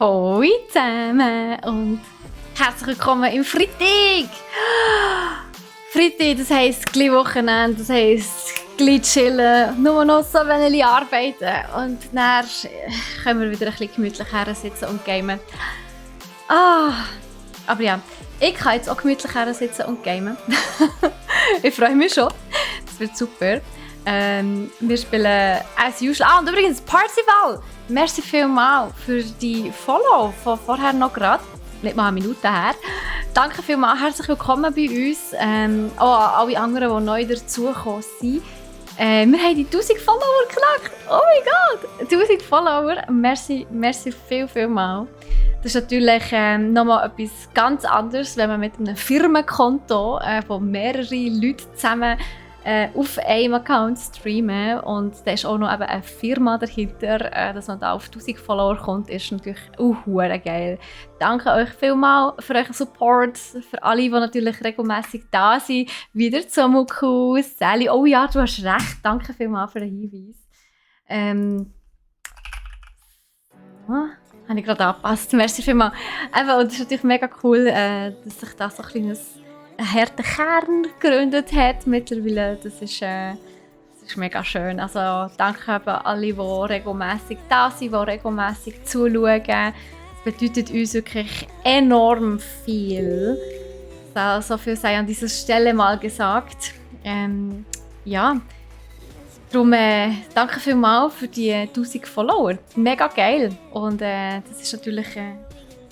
Hoi zusammen und herzlich willkommen im Freitag! Freitag, das heisst gleich Wochenende, das heisst gleich chillen, nur noch so wenig arbeiten und dann können wir wieder ein bisschen gemütlich hersitzen und gamen. Aber ja, ich kann jetzt auch gemütlich hersitzen und gamen. Ich freue mich schon, das wird super. Wir spielen as usual. Und übrigens, Parzival! Merci vielmals für die Follow von vorher noch gerade. Nicht mal eine Minute her. Danke vielmals, herzlich willkommen bei uns. Auch an alle anderen, die neu dazugekommen sind. Wir haben die 1000 Follower geknackt. Oh mein Gott! 1000 Follower. Merci vielmals. Das ist natürlich nochmal etwas ganz anderes, wenn man mit einem Firmenkonto von mehreren Leuten zusammen auf einem Account streamen und da ist auch noch eben eine Firma dahinter, dass man da auf 1000 Follower kommt, ist natürlich auch geil. Danke euch vielmals für euren Support, für alle, die natürlich regelmäßig da sind. Wieder Zomuku, Sally, oh ja, du hast recht, danke vielmals für den Hinweis. Habe ich gerade angepasst, merci vielmals. Und es ist natürlich mega cool, dass sich da so ein kleines harter Kern gegründet hat mittlerweile. Das ist mega schön. Also danke an alle, die regelmäßig da sind, die regelmäßig zuschauen. Das bedeutet uns wirklich enorm viel. So viel sei an dieser Stelle mal gesagt. Ja. Darum danke vielmals für die 1000 Follower. Mega geil. Und das ist natürlich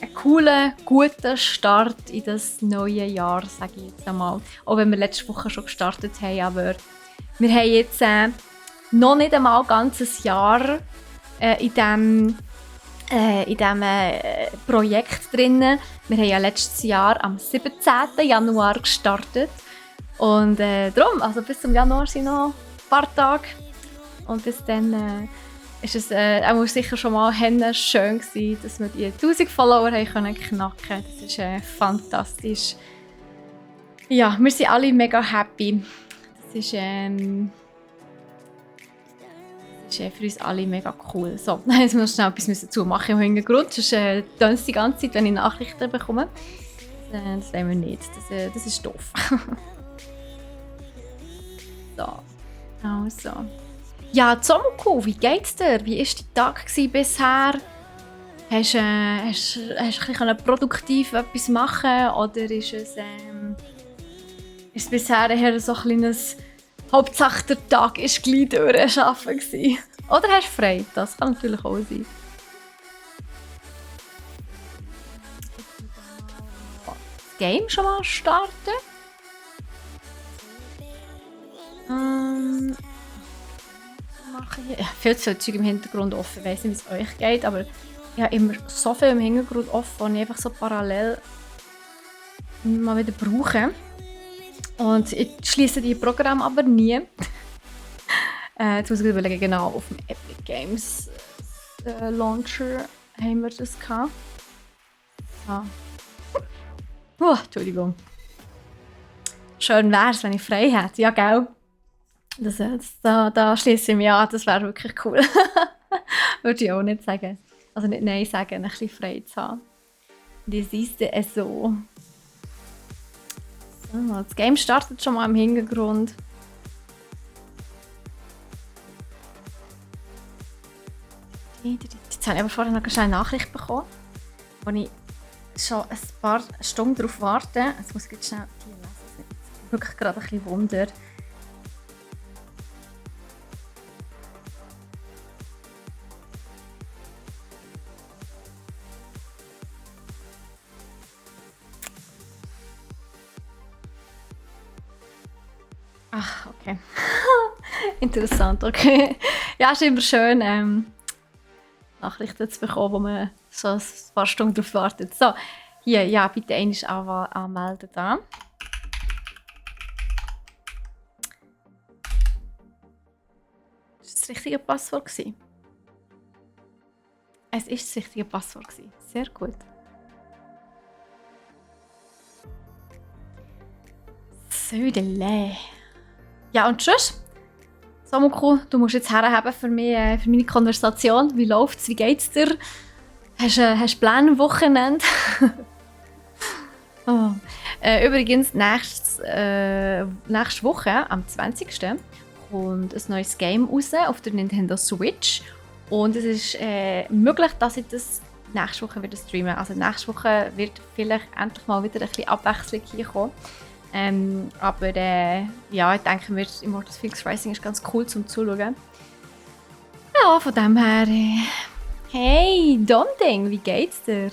ein cooler, guter Start in das neue Jahr, sage ich jetzt einmal. Auch wenn wir letzte Woche schon gestartet haben, aber wir haben jetzt noch nicht einmal ein ganzes Jahr in diesem Projekt drin. Wir haben ja letztes Jahr am 17. Januar gestartet. Und darum, also bis zum Januar sind noch ein paar Tage. Und bis dann ist es auch sicher schon mal schön gewesen, dass wir die 1000 Follower haben knacken. Das ist fantastisch. Ja, wir sind alle mega happy. Das ist für uns alle mega cool. So, jetzt müssen wir schnell etwas zumachen im Hintergrund. Sonst tönt es die ganze Zeit, wenn ich Nachrichten bekomme. Das wollen wir nicht. Das ist doof. So, also. Ja, Zomuku, wie geht's dir? Wie war dein Tag bisher? Hast du ein bisschen produktiv etwas machen oder ist es bisher eher so ein kleines Hauptsache der Tag ist gleich durcharbeiten gewesen? Oder hast du frei? Das kann natürlich auch sein. Das Game schon mal starten. Ja, viel zu viel Zeug im Hintergrund offen. Ich weiss nicht, wie es euch geht, aber ich habe immer so viel im Hintergrund offen, die ich einfach so parallel mal wieder brauche. Und ich schließe die Programme aber nie. Jetzt muss ich überlegen, genau, auf dem Epic Games Launcher haben wir das gehabt. Entschuldigung. Schön wäre es, wenn ich frei hätte. Ja, gell? Da schließe ich mich an, das wäre wirklich cool. Würde ich auch nicht sagen. Also nicht Nein sagen, ein bisschen frei zu haben. Das ist so. Das Game startet schon mal im Hintergrund. Jetzt habe ich aber vorher noch eine Nachricht bekommen, wo ich schon ein paar Stunden darauf warte. Jetzt muss ich jetzt schnell die lesen. Das ist wirklich gerade ein bisschen Wunder. Ach, okay. Interessant, okay. Ja, es ist immer schön, Nachrichten zu bekommen, wo man so ein paar Stunden darauf wartet. So, hier, ja, bitte einmal anmelden da. Ist das richtige Passwort gewesen? Es ist das richtige Passwort gewesen. Sehr gut. Södele. Ja, und tschüss. Zomuku, du musst jetzt herhaben für mich, für meine Konversation. Wie läuft's? Wie geht's dir? Hast du Pläne am Wochenende? Oh. Übrigens, nächste Woche, am 20. kommt ein neues Game raus auf der Nintendo Switch. Und es ist möglich, dass ich das nächste Woche wieder streamen. Also nächste Woche wird vielleicht endlich mal wieder ein bisschen Abwechslung hier kommen. Aber ja, ich denke mir, Immortals Phoenix Rising ist ganz cool zum Zuschauen. Ja, von dem her... Hey, Domding, wie geht's dir?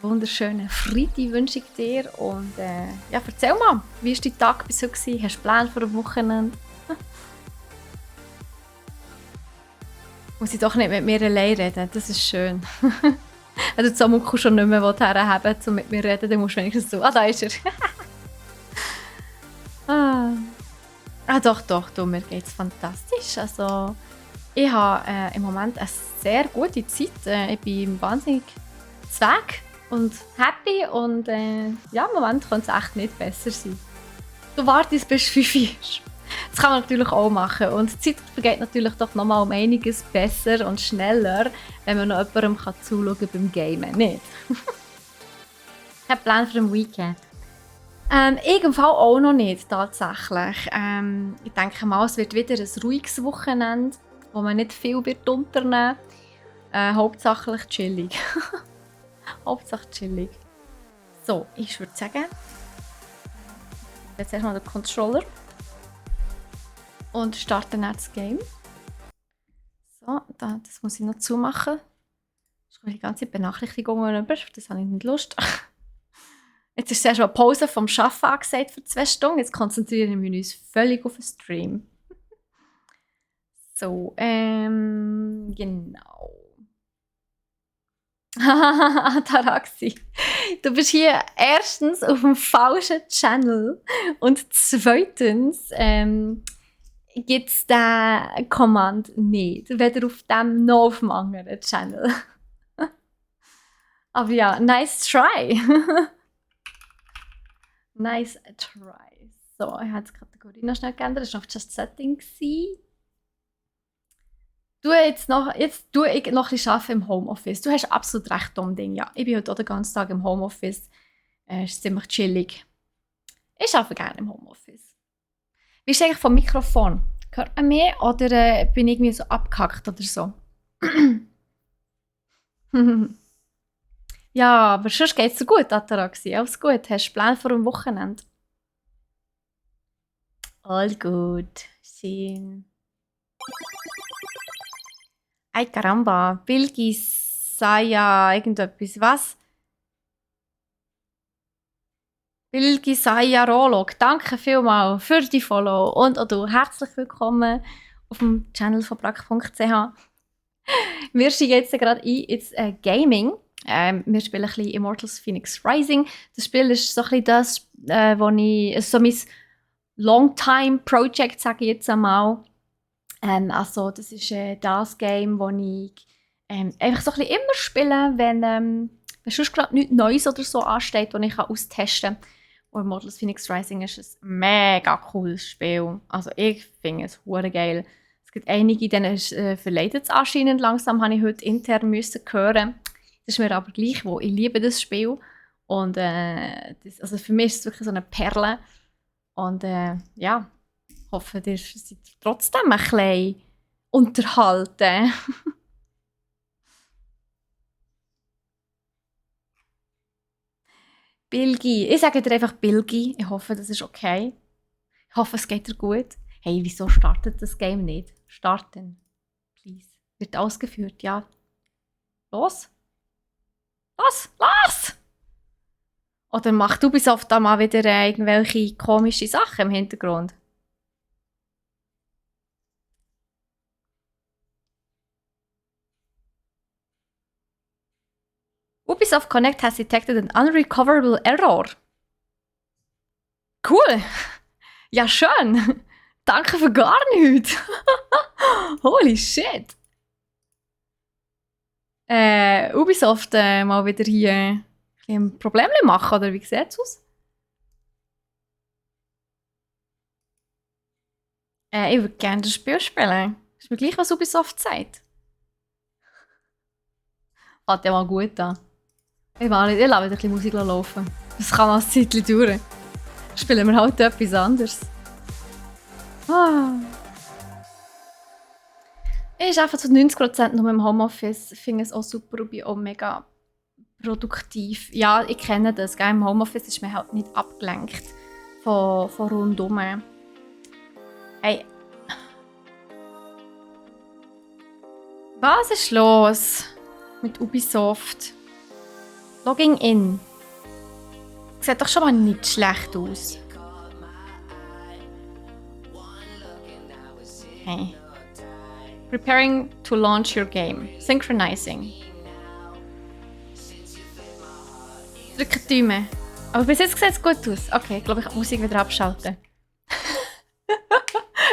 Wunderschönen Freitag wünsche ich dir. Und ja, erzähl mal, wie war dein Tag bis heute gewesen? Hast du Pläne für ein Wochenende? Muss ich doch nicht mit mir allein reden, das ist schön. Wenn du Samuku schon nicht mehr herhaben willst, um mit mir zu reden, dann musst du wenigstens so... Ah, da ist er. Doch, du, mir geht's fantastisch. Also, ich habe im Moment eine sehr gute Zeit. Ich bin wahnsinnig zweck und happy und ja, im Moment könnte es echt nicht besser sein. Du wartest bis 5 Uhr. Das kann man natürlich auch machen. Und die Zeit vergeht natürlich doch nochmal um einiges besser und schneller, wenn man noch jemandem zuschauen kann beim Gamen. Nicht? Ich habe Plan für den Weekend. Ich im Fall auch noch nicht, tatsächlich. Ich denke mal, es wird wieder ein ruhiges Wochenende, wo man nicht viel wird unternehmen wird. Hauptsächlich chillig. Hauptsache chillig. So, ich würde sagen, jetzt erstmal den Controller. Und starten dann das Game. So, das muss ich noch zumachen. Ich habe die ganze Benachrichtigungen über, das habe ich nicht Lust. Jetzt ist zuerst mal Pause vom Arbeiten angesagt für 2 Stunden. Jetzt konzentrieren wir uns völlig auf den Stream. So, genau. Taraxi, du bist hier erstens auf dem falschen Channel und zweitens gibt es diesen Command nicht, weder auf dem noch auf dem anderen Channel. Aber ja, nice try. Nice try. So, ich habe die Kategorie noch schnell geändert, das war noch Just Setting. Jetzt tue ich noch ein bisschen arbeiten im Homeoffice. Du hast absolut recht, Ding. Ja, ich bin heute auch den ganzen Tag im Homeoffice. Ist ziemlich chillig. Ich arbeite gerne im Homeoffice. Wie ist eigentlich vom Mikrofon? Hört man mich oder bin ich irgendwie so abgehackt oder so? Ja, aber sonst geht es dir gut, Ataraxi. Alles gut. Hast du Pläne für ein Wochenende? All gut. Schön. Ay caramba, Bilgis Saya irgendetwas. Was? Bilgis Saya Rolog, danke vielmals für die Follow und auch du herzlich willkommen auf dem Channel von brack.ch. Wir steigen jetzt gerade ein ins Gaming. Wir spielen ein bisschen Immortals Phoenix Rising. Das Spiel ist so ein bisschen das, wo ich, so mein Longtime-Project, sage ich jetzt einmal. Also das ist das Game, das ich einfach so ein bisschen immer spiele, wenn sonst gerade nichts Neues oder so ansteht, das ich austesten kann. Und Immortals Phoenix Rising ist ein mega cooles Spiel. Also ich finde es hure geil. Es gibt einige, denen verleidet es anscheinend. Langsam habe ich heute intern müssen hören. Das ist mir aber gleich, wo ich liebe das Spiel. Und also für mich ist es wirklich so eine Perle. Und ja, ich hoffe, ihr seid trotzdem ein bisschen unterhalten. Bilgi. Ich sage dir einfach Bilgi. Ich hoffe, das ist okay. Ich hoffe, es geht dir gut. Hey, wieso startet das Game nicht? Starten. Please. Wird ausgeführt, ja. Los. Los, los! Oder mach du bis oft da mal wieder irgendwelche komische Sachen im Hintergrund? Ubisoft Connect has detected an unrecoverable error. Cool! Ja, schön! Danke für gar nichts! Holy shit! Ubisoft mal wieder hier ein Problem machen, oder wie sieht es aus? Ich würde gerne das Spiel spielen. Ist mir gleich, was Ubisoft sagt. Hat ja mal gut an. Ich lasse wieder ein bisschen Musik laufen. Das kann noch ein Zeitchen dauern. Spielen wir halt etwas anderes. Ich arbeite zu 90% nur im Homeoffice. Ich finde es auch super und bin auch mega produktiv. Ja, ich kenne das. Gell? Im Homeoffice ist man halt nicht abgelenkt von rundum. Hey. Was ist los mit Ubisoft? Logging in. Sieht doch schon mal nicht schlecht aus. Okay. Preparing to launch your game. Synchronizing. Drücke die Daumen. Aber bis jetzt sieht es gut aus. Okay, ich glaube, ich kann die Musik wieder abschalten.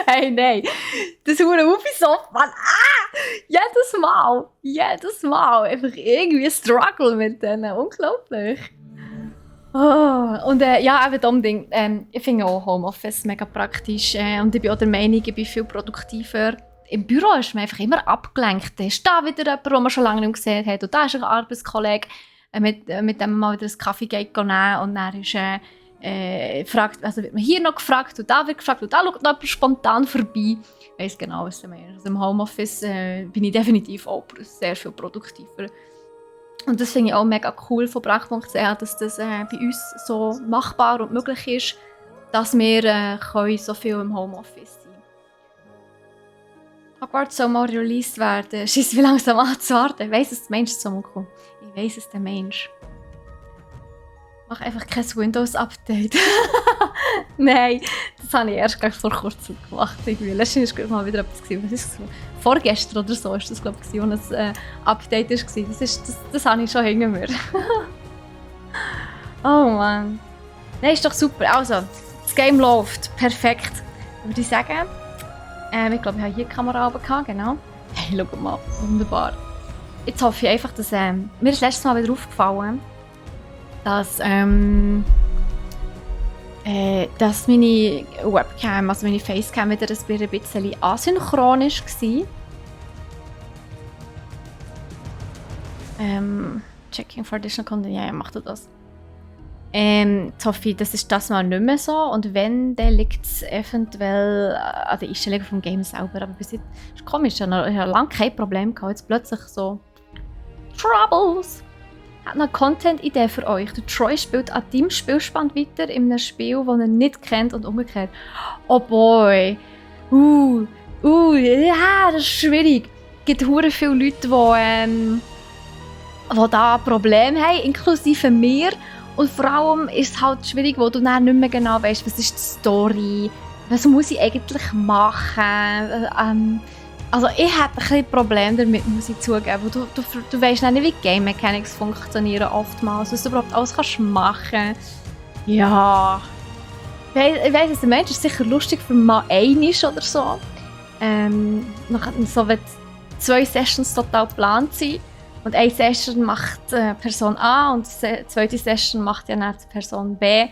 Hey, nein. Das hure Ubisoft, Mann. Jedes Mal. Einfach irgendwie Struggle mit denen. Unglaublich. Und ja, eben das Ding. Ich finde auch Homeoffice mega praktisch. Und ich bin auch der Meinung, ich bin viel produktiver. Im Büro ist man einfach immer abgelenkt. Da ist da wieder jemand, den man schon lange nicht gesehen hat. Und da ist ein Arbeitskollege, mit dem man mal wieder einen Kaffee geht nehmen. Und dann ist fragt, also wird man hier noch gefragt und da wird gefragt und da schaut noch jemand spontan vorbei. Ich weiss genau, was du meinst. Also im Homeoffice bin ich definitiv auch sehr viel produktiver. Und das finde ich auch mega cool von brach.ch, dass das bei uns so machbar und möglich ist, dass wir können so viel im Homeoffice sein. Hogwarts soll mal released werden. Scheiße, wie lange soll man zu warten? Ich weiss, dass der Mensch so kommt. Ich weiss es, der Mensch. Mach einfach kein Windows-Update. Nein, das habe ich erst vor kurzem gemacht. Letztens war mal wieder etwas. Was ist das? Vorgestern oder so war das, glaube ich, als ein Update war. Das habe ich schon hinter mir. Oh Mann. Nein, ist doch super. Also, das Game läuft. Perfekt. Würde ich sagen. Ich glaube, ich habe hier die Kamera runter, genau. Hey, schau mal. Wunderbar. Jetzt hoffe ich einfach, dass mir das letzte Mal wieder aufgefallen dass meine Webcam, also meine Facecam wieder ein bisschen asynchronisch war. Checking for additional content, ja, macht das. Jetzt hoffe ich, das ist das mal nicht mehr so. Und wenn, dann liegt es eventuell an der Einstellung vom Game selber. Aber bis jetzt ist es komisch, ich habe lange kein Problem gehabt. Jetzt plötzlich so Troubles. Ich habe noch eine Content-Idee für euch. Der Troy spielt an deinem Spielspann weiter in einem Spiel, das er nicht kennt und umgekehrt. Oh boy. Ja, das ist schwierig. Es gibt sehr viele Leute, die da Probleme haben, inklusive mir. Und vor allem ist es halt schwierig, wo du dann nicht mehr genau weißt, was ist die Story, was muss ich eigentlich machen. Also ich habe ein bisschen Probleme damit, muss ich zugeben. Du weißt nicht, wie Game Mechanics funktionieren oftmals, was du überhaupt alles kannst machen. Ja. Ich weiss, der Mensch ist sicher lustig für mal einiges oder so. So wenn 2 Sessions total geplant sind. Und eine Session macht Person A und die zweite Session macht ja dann Person B.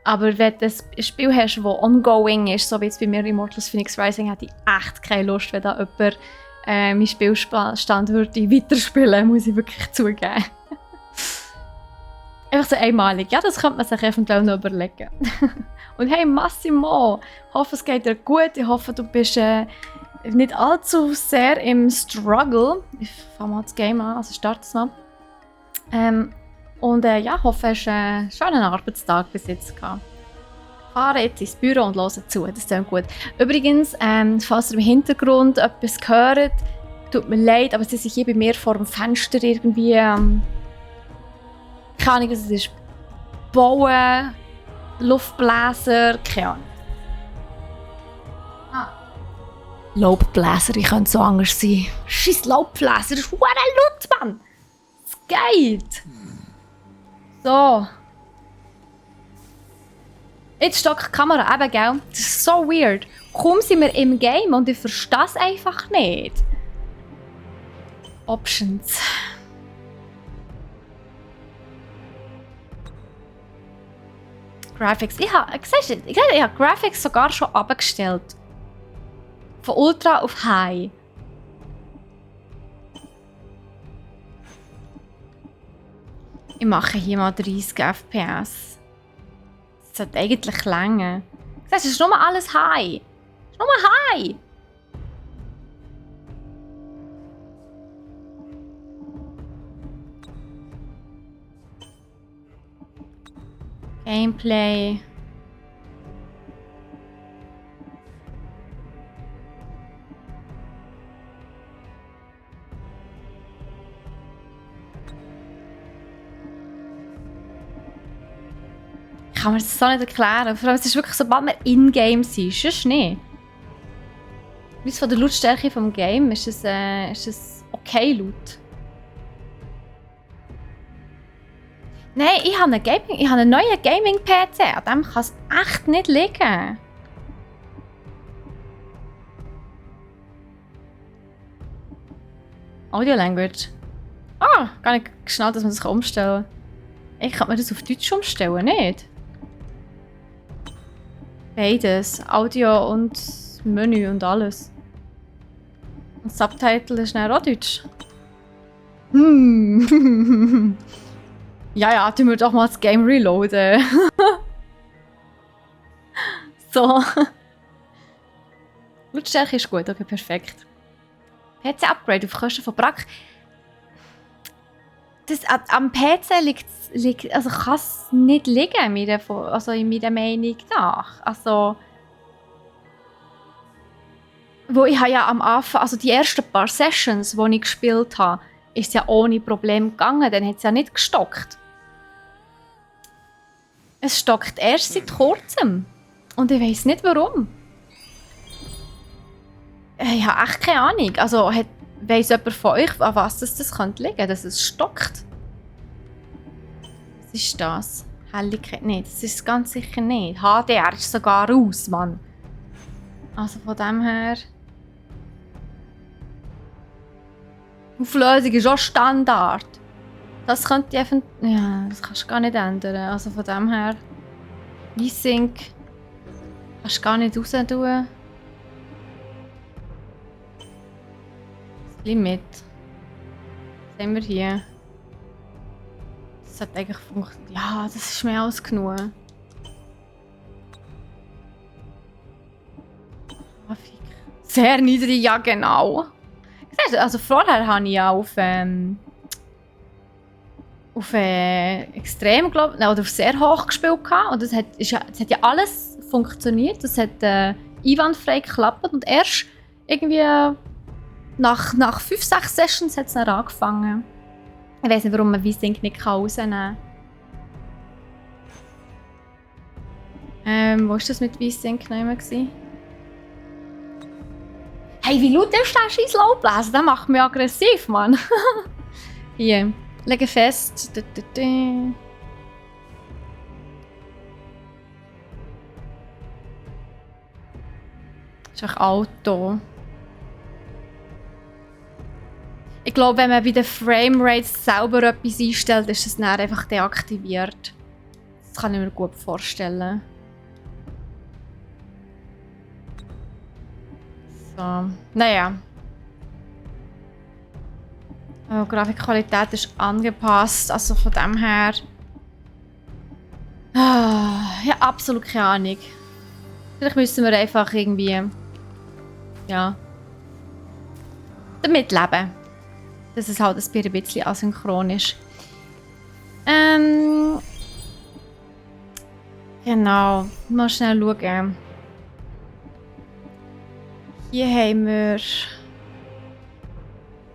Aber wenn du ein Spiel hast, das ongoing ist, so wie jetzt bei mir Immortals Phoenix Rising, hätte ich echt keine Lust, wenn da jemand meinen Spielstand würde weiterspielen, muss ich wirklich zugeben. Einfach so einmalig. Ja, das könnte man sich eventuell noch überlegen. Und hey Massimo, ich hoffe es geht dir gut. Ich hoffe du bist nicht allzu sehr im Struggle. Ich fange mal das Game an, also starte es mal. Und ja, hoffe, du hast schon einen Arbeitstag bis jetzt gehabt. Fahre jetzt ins Büro und höre zu, das klingt gut. Übrigens, falls ihr im Hintergrund etwas hört, tut mir leid, aber sie sind hier bei mir vor dem Fenster irgendwie, keine Ahnung, was es ist, Bauen, Luftbläser, keine Ahnung. Laubbläser, ich könnte so anders sein. Scheiss Laubbläser, das ist verdammt laut, Mann! Es geht! So. Jetzt stockt die Kamera, eben, gell? Das ist so weird. Kaum sind wir im Game und ich verstehe es einfach nicht. Options. Graphics. Ich habe Graphics sogar schon abgestellt. Von Ultra auf High. Ich mache hier mal 30 FPS. Das sollte eigentlich länger. Das ist nur alles high. Das ist nur high. Gameplay. Ich kann mir das so nicht erklären. Vor allem, es ist wirklich, sobald wir in-game sind, sonst nicht. Wie von der Lautstärke vom Game ist es okay laut. Nein, ich habe einen neuen Gaming-PC. An dem kann es echt nicht liegen. Audio Language. Ah, gar nicht geschnallt, dass man das umstellen kann. Ich kann mir das auf Deutsch umstellen, nicht? Beides. Audio und Menü und alles. Und Subtitle ist dann auch Deutsch. Ja, tun wir doch mal das Game reloaden. So. Lautstärke ist gut, okay, perfekt. PC-Upgrade auf Kosten von Brack. Das, am PC liegt, also kann es nicht liegen, in meiner Meinung nach. Also, wo ich habe ja am Anfang, also die ersten paar Sessions, die ich gespielt habe, ist es ja ohne Problem gegangen, dann hat es ja nicht gestockt. Es stockt erst seit kurzem. Und ich weiß nicht warum. Ich habe echt keine Ahnung. Also weiss jemand von euch, an was das könnte liegen, dass es stockt? Was ist das? Helligkeit nicht. Das ist es ganz sicher nicht. HDR ist sogar aus, Mann. Also von dem her... Auflösung ist auch Standard. Das könnte ich einfach... Ja, das kannst du gar nicht ändern. Also von dem her... V-Sync... Kannst du gar nicht raus tun. Das Limit. Was haben wir hier? Das hat eigentlich funktioniert. Ja, das ist mehr als genug. Grafik. Sehr niedrig, ja genau. Also vorher habe ich ja auf extrem, glaube ich, oder auf sehr hoch gespielt gehabt. Und es hat ja alles funktioniert. Das hat einwandfrei geklappt. Und erst irgendwie nach 5-6 Sessions hat es dann angefangen. Ich weiß nicht, warum man V-Sync nicht rausnehmen kann. Wo war das mit V-Sync noch immer? Hey, wie laut ist der scheiß Laubbläser? Der macht mich aggressiv, Mann. Hier, lege fest. Das ist einfach Auto. Ich glaube, wenn man bei den Framerates selber etwas einstellt, ist es dann einfach deaktiviert. Das kann ich mir gut vorstellen. So, naja. Oh, Grafikqualität ist angepasst, also von dem her... ja, absolut keine Ahnung. Vielleicht müssen wir einfach irgendwie... Ja... damit leben. Dass es halt ein bisschen asynchron ist. Genau. Mal schnell schauen. Hier haben wir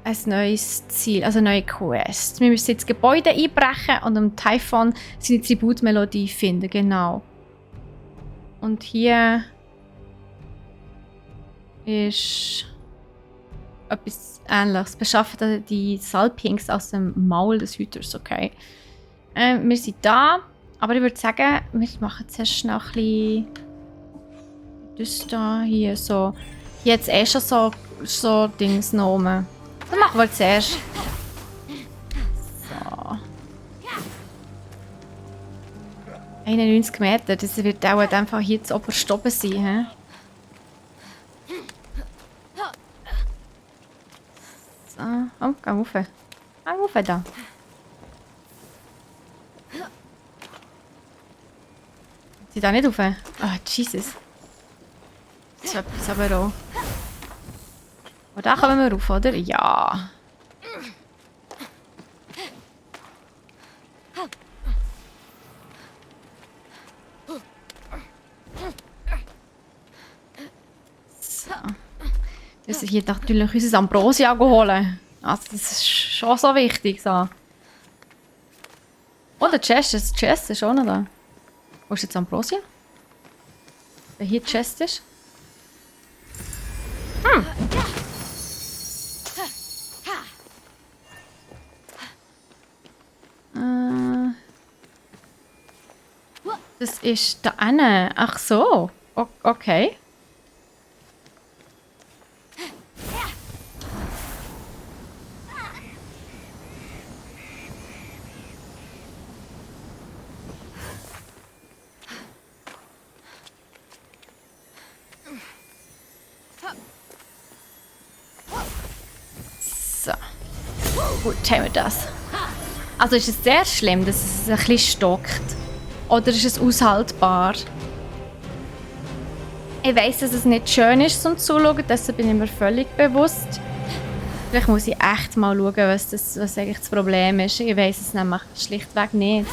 ein neues Ziel, also eine neue Quest. Wir müssen jetzt Gebäude einbrechen und am Typhon seine Tributmelodie finden, genau. Und hier ist etwas Ähnliches. Beschaffe die Salpinks aus dem Maul des Hüters, okay. Wir sind da, aber ich würde sagen, wir machen zuerst noch ein bisschen das da, hier so. Hier hat es schon so Dings genommen. Dann machen wir zuerst. So. 91 Meter, das wird auch einfach hier zu oberst oben sein, he? So, oh, geh rauf. Geh rauf da. Sie da nicht rauf? Ah, Jesus. So etwas aber auch. Und da kommen wir rauf, oder? Ja. So. Wir müssen hier natürlich unser Ambrosia holen. Also das ist schon so wichtig. So. Oh, der Chest ist auch noch da. Wo ist jetzt Ambrosia? Wenn hier die Chest ist. Das ist da hinten. Ach so. Okay. So. Gut, haben wir das. Also ist es sehr schlimm, dass es ein bisschen stockt? Oder ist es aushaltbar? Ich weiss, dass es nicht schön ist zum Zuschauen, dessen bin ich mir völlig bewusst. Vielleicht muss ich echt mal schauen, was eigentlich das Problem ist. Ich weiss es nämlich schlichtweg nicht.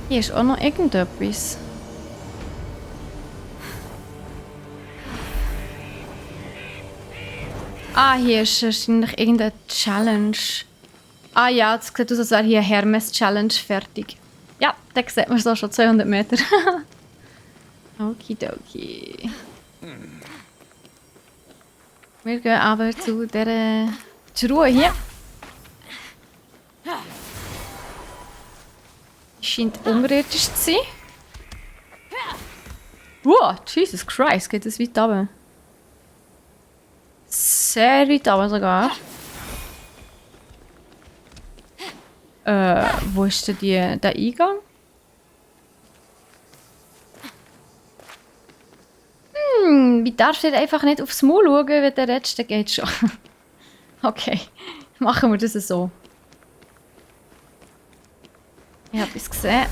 Hier ist auch noch irgendetwas. Ah, hier ist wahrscheinlich irgendeine Challenge. Ah ja, es sieht aus, als wäre hier eine Hermes-Challenge fertig. Ja, da sieht man so schon 200 Meter. Okidoki. Wir gehen aber zu dieser Truhe hier. Die scheint unterirdisch zu sein. Wow, Jesus Christ, geht das weit runter. Sehr weit runter sogar. Wo ist denn der Eingang? Wie darfst du einfach nicht aufs Maul schauen, wenn der letzte geht schon? Okay, machen wir das so. Ich habe es gesehen.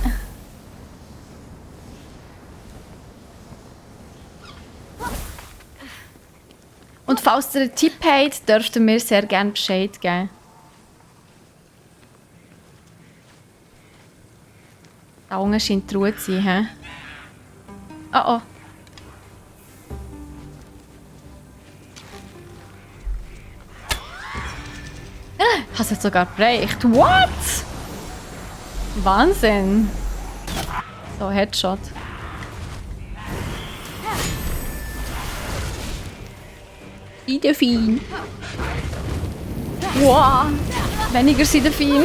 Und falls ihr einen Tipp habt, dürft ihr mir sehr gerne Bescheid geben. Da unten scheint die Ruhe zu sein, hä? Oh oh. Hast du jetzt sogar bereicht? What? Wahnsinn. So, Headshot. Delfin. Wow. Weniger Delfin.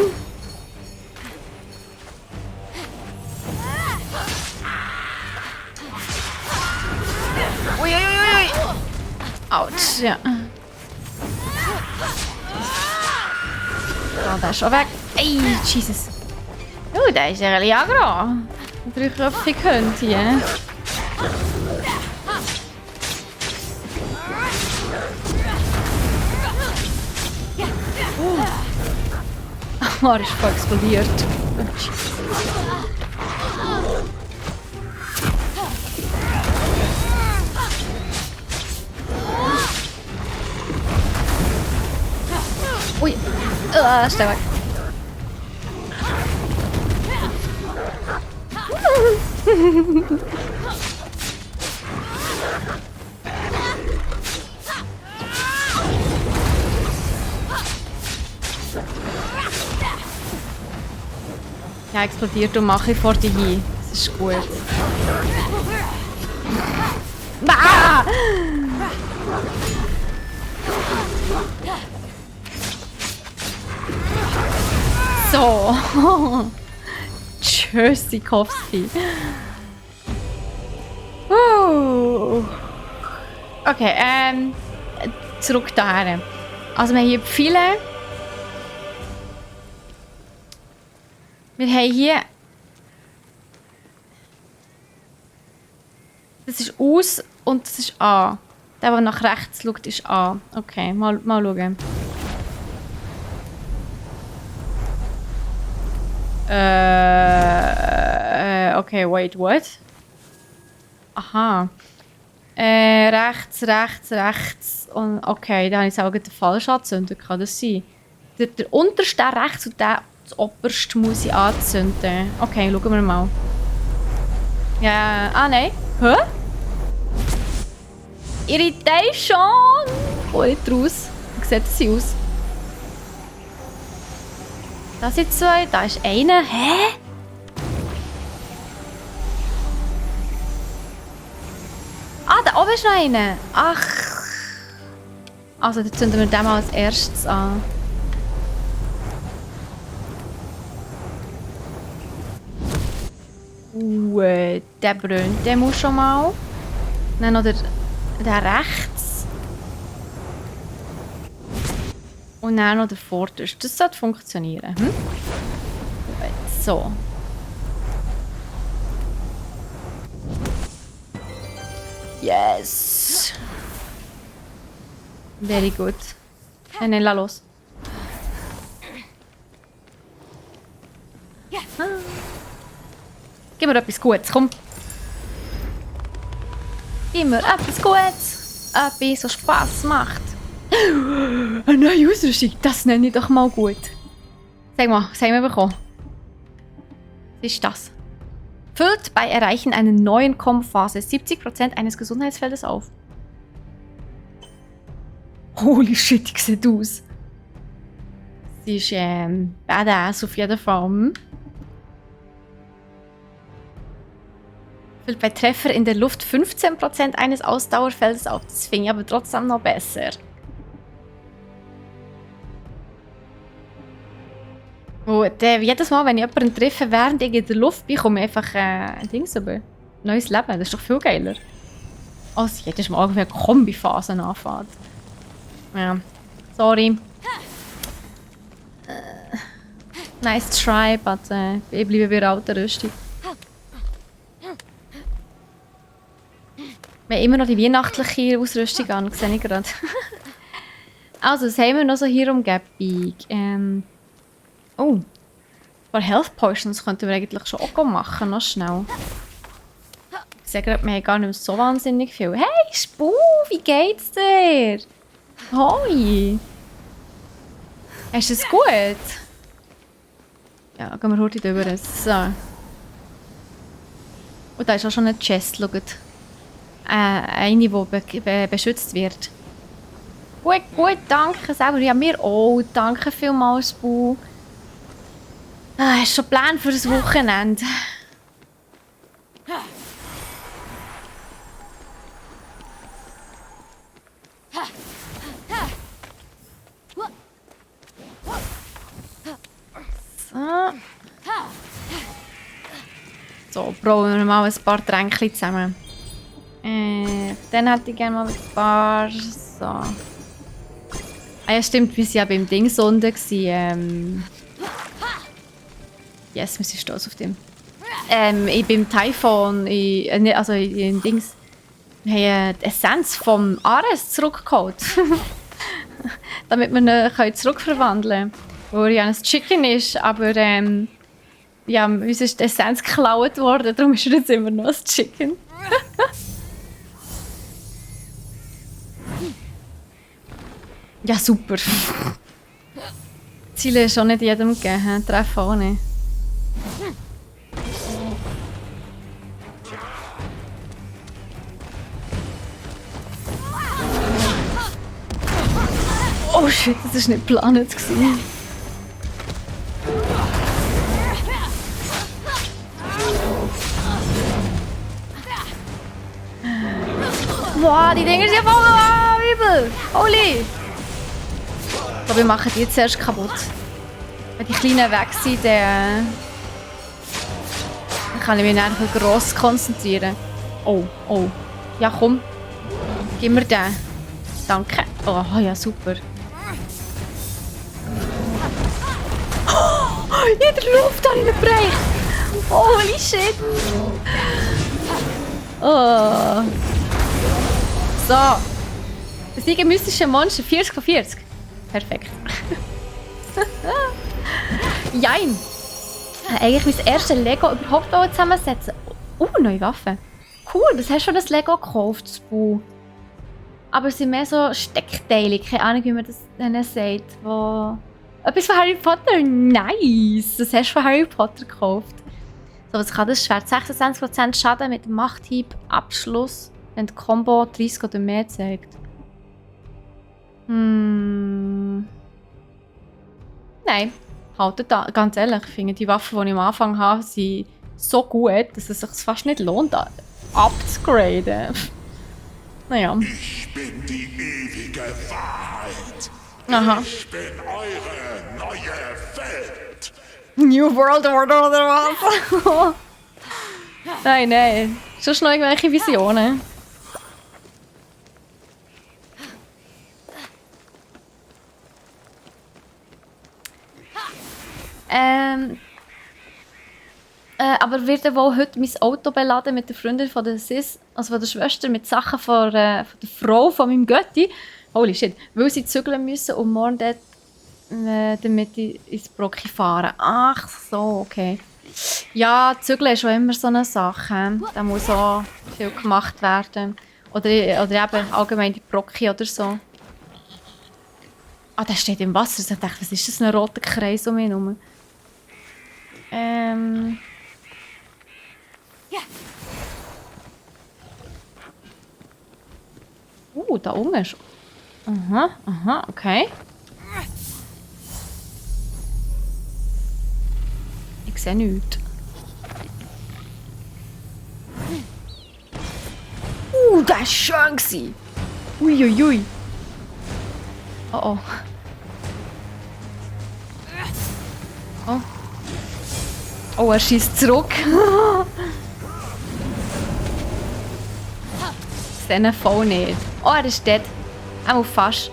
Uiuiui. Autsch, ja. Oh, der ist schon weg. Ey, Jesus. Oh, der ist ja ein bisschen aggro. 3 Köpfe könnte hier. Oh, er ist voll explodiert. Ui. Schnell weg. Ja, explodiert und mache ich vor dir hin. Das ist gut. Ah! So. Tschüss, Sikowski. Okay, zurück daher. Also wir haben hier viele. Wir haben hier... Das ist aus und das ist an. Der nach rechts schaut, ist A. Okay, mal schauen. Okay, wait, what? Aha. Rechts. Und okay, da habe ich es auch den falsch angezündet. Kann das sein? Der unterste rechts und der das oberste muss ich anzünden. Okay, schauen wir mal. Ja, nein. Hä? Irritation! Oh, nicht raus. Wie sieht sie aus? Da sind zwei, da ist einer. Hä? Da oben ist noch einer. Ach. Also, dann zünden wir den mal als erstes an. Der brennt, der muss schon mal. Dann noch der rechts. Und dann noch der vorderste. Das sollte funktionieren. Hm? So. Yes! Very good. Nein, lass los. Gib mir etwas Gutes, komm. Gib mir etwas Gutes. Etwas, was Spass macht. Eine neue Ausrüstung, das nenne ich doch mal gut. Sag mal, was haben wir bekommen? Was ist das? Füllt bei Erreichen einer neuen Komm-Phase 70% eines Gesundheitsfeldes auf. Holy shit, die sieht aus. Sie ist badass auf jeden Fall. Füllt bei Treffer in der Luft 15% eines Ausdauerfeldes auf. Das finde ich aber trotzdem noch besser. Und jedes Mal, wenn ich jemanden treffe, während ich in der Luft bin, komme ich einfach ein Ding über. Neues Leben, das ist doch viel geiler. Als jedes Mal irgendwie eine Kombiphase anfängt. Ja, sorry. Nice try, but ich bleibe bei der alten Rüstung. Wir haben immer noch die weihnachtliche Ausrüstung an, sehe ich gerade. Also, was haben wir noch so hier Umgebung? Oh, ein paar Health Potions könnten wir eigentlich schon auch machen, noch schnell. Ich sehe gerade, wir haben gar nicht mehr so wahnsinnig viel. Hey, Spu, wie geht's dir? Hoi! Hast du es gut? Ja, gehen wir heute drüber. So. Und da ist auch schon eine Chest, schaut. Eine, die beschützt wird. Gut, danke selber. Ja, mir auch. Danke vielmals, Bu. Hast du schon Pläne für das Wochenende? So, brauchen wir mal ein paar Tränke zusammen. Dann hätte ich gerne mal ein paar. So. Ah ja, stimmt, wir waren ja beim Dingsonde. Yes, wir sind stolz auf dem. Ich bin im Typhon, also in Dings. Wir haben die Essenz vom Ares zurückgeholt. Damit wir ihn zurückverwandeln können. Wo er ja ein Chicken ist, aber ja, uns ist die Essenz geklaut worden, darum ist er jetzt immer noch ein Chicken. Ja, super. Ziele ist schon nicht jedem gegeben, Treffen auch nicht. Oh shit, das war nicht geplant. Boah, die Dinger sind voll übel! Holy! Ich glaube, wir machen die jetzt erst kaputt. Wenn die Kleinen weg sind, dann kann ich mich einfach gross konzentrieren. Oh. Ja, komm. Gib mir den. Danke. Oh, ja, super. Oh, in der Luft habe ich ihn gebrecht. Holy shit. Oh. So. Besiege mystische Monster 40 von 40. Perfekt. Jein. Eigentlich mein erstes Lego überhaupt zusammensetzen. Neue Waffe. Cool, das hast du schon das Lego gekauft, das Bu. Aber es sind mehr so Steckteile, keine Ahnung, wie man das nennen sagt. Wo... Etwas von Harry Potter, nice! Das hast du von Harry Potter gekauft. So, was kann das Schwert? 26% Schaden mit Machthieb, Abschluss, wenn die Combo 30 oder mehr zeigt. Nein. Haltet da. Ganz ehrlich, ich finde die Waffen, die ich am Anfang habe, sind so gut, dass es sich fast nicht lohnt, abzugraden. Naja. Ich bin die ewige Wahrheit. Aha. Ich bin eure neue Welt. New World Order oder was? Nein. Sonst noch irgendwelche Visionen. Aber wird er wohl heute mein Auto beladen mit der Freundin von der Sis, also von der Schwester, mit Sachen von der Frau von meinem Götti? Holy shit. Weil sie zügeln müssen und morgen dort, damit ins Brocki fahren. Ach so, okay. Ja, zügeln ist schon immer so eine Sache. Da muss auch viel gemacht werden. Oder eben allgemein die Brocki oder so. Der steht im Wasser. Ich dachte, was ist das, ein roter Kreis um ihn herum? Da unten ist... Aha, okay. Ich sehe nichts. Das war schön. Uiuiui. Oh. Oh, er schießt zurück. Ich sehe ihn voll nicht. Oh, er ist dead. Auch fast.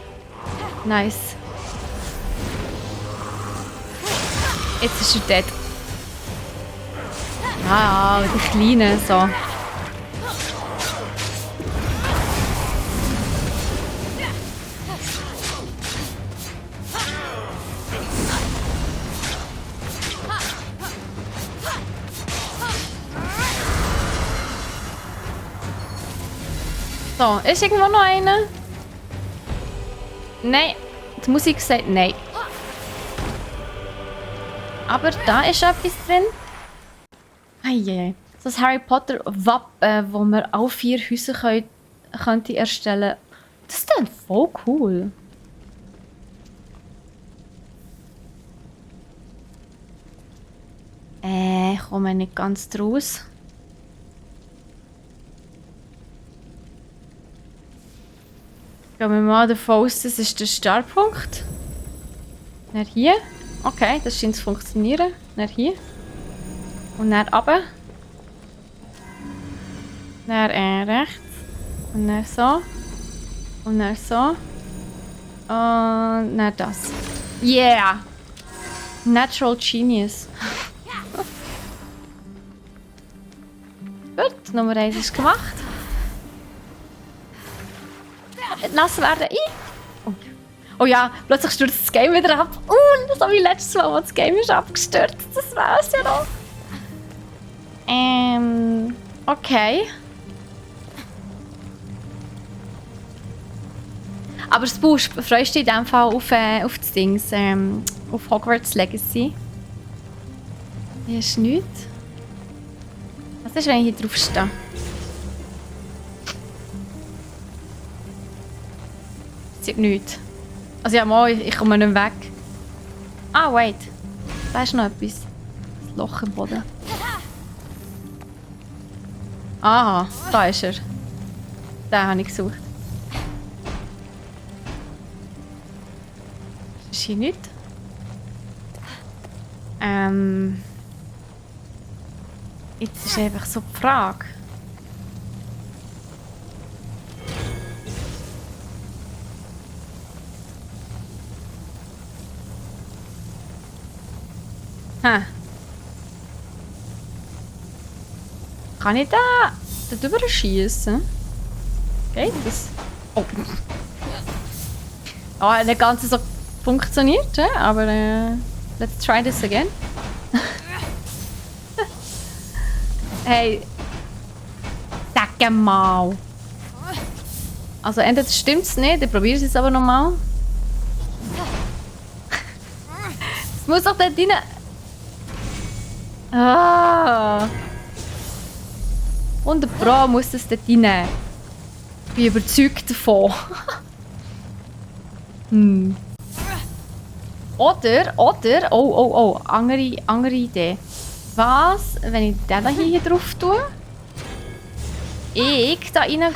Nice. Jetzt ist er dead. Ah, die Kleine, so. So, ist irgendwo noch einer? Nein, die Musik sagt nein. Aber da ist etwas drin. Eieiei. Das Harry Potter Wappen, wo man alle 4 Häuser könnte erstellen. Das ist dann voll cool. Ich komme nicht ganz draus. Gehen wir mal davon aus, das ist der Startpunkt. Dann hier. Okay, das scheint zu funktionieren. Dann hier. Und dann runter. Dann rechts. Und dann so. Und dann so. Und dann das. Yeah! Natural Genius. Gut, Nummer 1 ist gemacht. Lassen werden. Oh ja, plötzlich stürzt das Game wieder ab. So wie letztes Mal, als das Game ist abgestürzt. Das war es ja noch. Okay. Aber das Buch, freust du dich in diesem Fall auf das Dings, auf Hogwarts Legacy? Hier ist nichts. Was ist, wenn ich hier drauf stehe? Es sieht nichts. Also ja, mal, ich komme nicht weg. Ah, wait. Da ist noch etwas. Das Loch im Boden. Aha, da ist er. Den habe ich gesucht. Ist hier nichts? Jetzt ist einfach so die Frage. Kann ich da drüber schießen? Geht das? Oh. Oh, nicht ganz so funktioniert, aber let's try this again. Hey, sag mal. Also entweder stimmt es nicht, dann probiere ich es aber nochmal. Es muss doch dort rein. Ah. 100 Pro muss das dort rein. Ich bin überzeugt davon. Oder, oh, andere Idee. Was, wenn ich den hier drauf tue? Ich da reingehe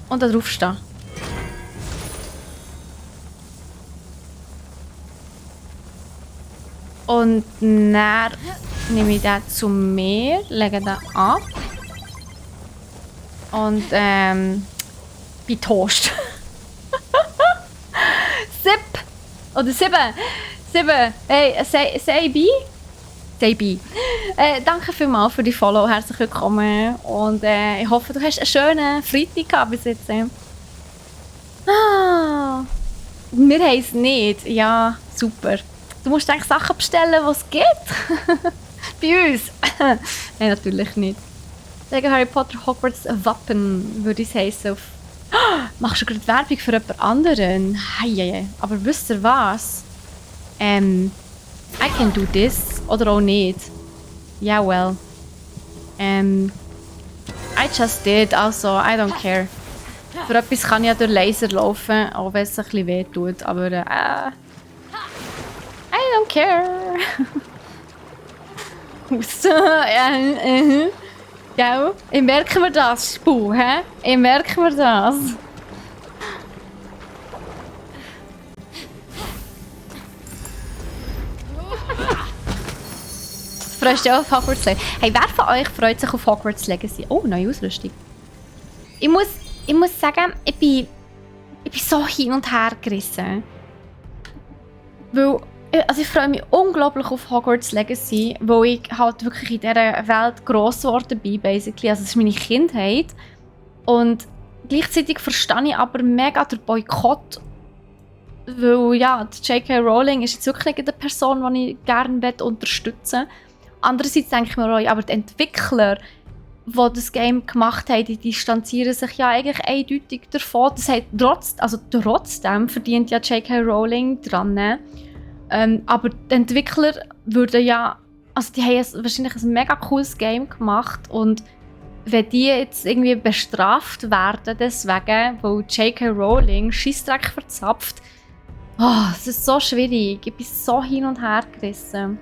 und da drauf stehe. Und dann nehme ich den zu mir, lege den ab und bin Toast. 7 oder 7. Hey, say B. Say B. Danke vielmals für die Follow, herzlich willkommen und ich hoffe, du hast einen schönen Freitag gehabt bis jetzt. Ah, wir haben es nicht. Ja, super. Du musst eigentlich Sachen bestellen, die es gibt. Bei uns. Nein, natürlich nicht. Wegen Harry Potter Hogwarts Wappen würde ich heißen. Machst du gerade Werbung für jemand anderen? Heieiei. Aber wisst ihr was? I can do this. Oder auch nicht. Ja, well. I just did, also I don't care. Für etwas kann ich ja durch Laser laufen, auch wenn es ein bisschen weh tut. Aber I don't care. Ja, ich merke mir das, Spu, hä? Ich merke mir das. Freust du dich auf Hogwarts Legacy? Hey, wer von euch freut sich auf Hogwarts Legacy? Oh, neue Ausrüstung. Ich muss sagen, ich bin so hin und her gerissen. Weil, also ich freue mich unglaublich auf Hogwarts Legacy, weil ich halt wirklich in dieser Welt gross geworden bin, basically. Also es ist meine Kindheit. Und gleichzeitig verstehe ich aber mega den Boykott. Weil ja, J.K. Rowling ist jetzt wirklich eine Person, die ich gerne unterstützen möchte. Andererseits denke ich mir auch, aber die Entwickler, die das Game gemacht haben, die distanzieren sich ja eigentlich eindeutig davon. Das heißt, trotzdem verdient ja J.K. Rowling dran. Aber die Entwickler würden ja, also die haben wahrscheinlich ein mega cooles Game gemacht und wenn die jetzt irgendwie bestraft werden deswegen, weil J.K. Rowling Scheissdreck verzapft, es ist so schwierig, ich bin so hin und her gerissen.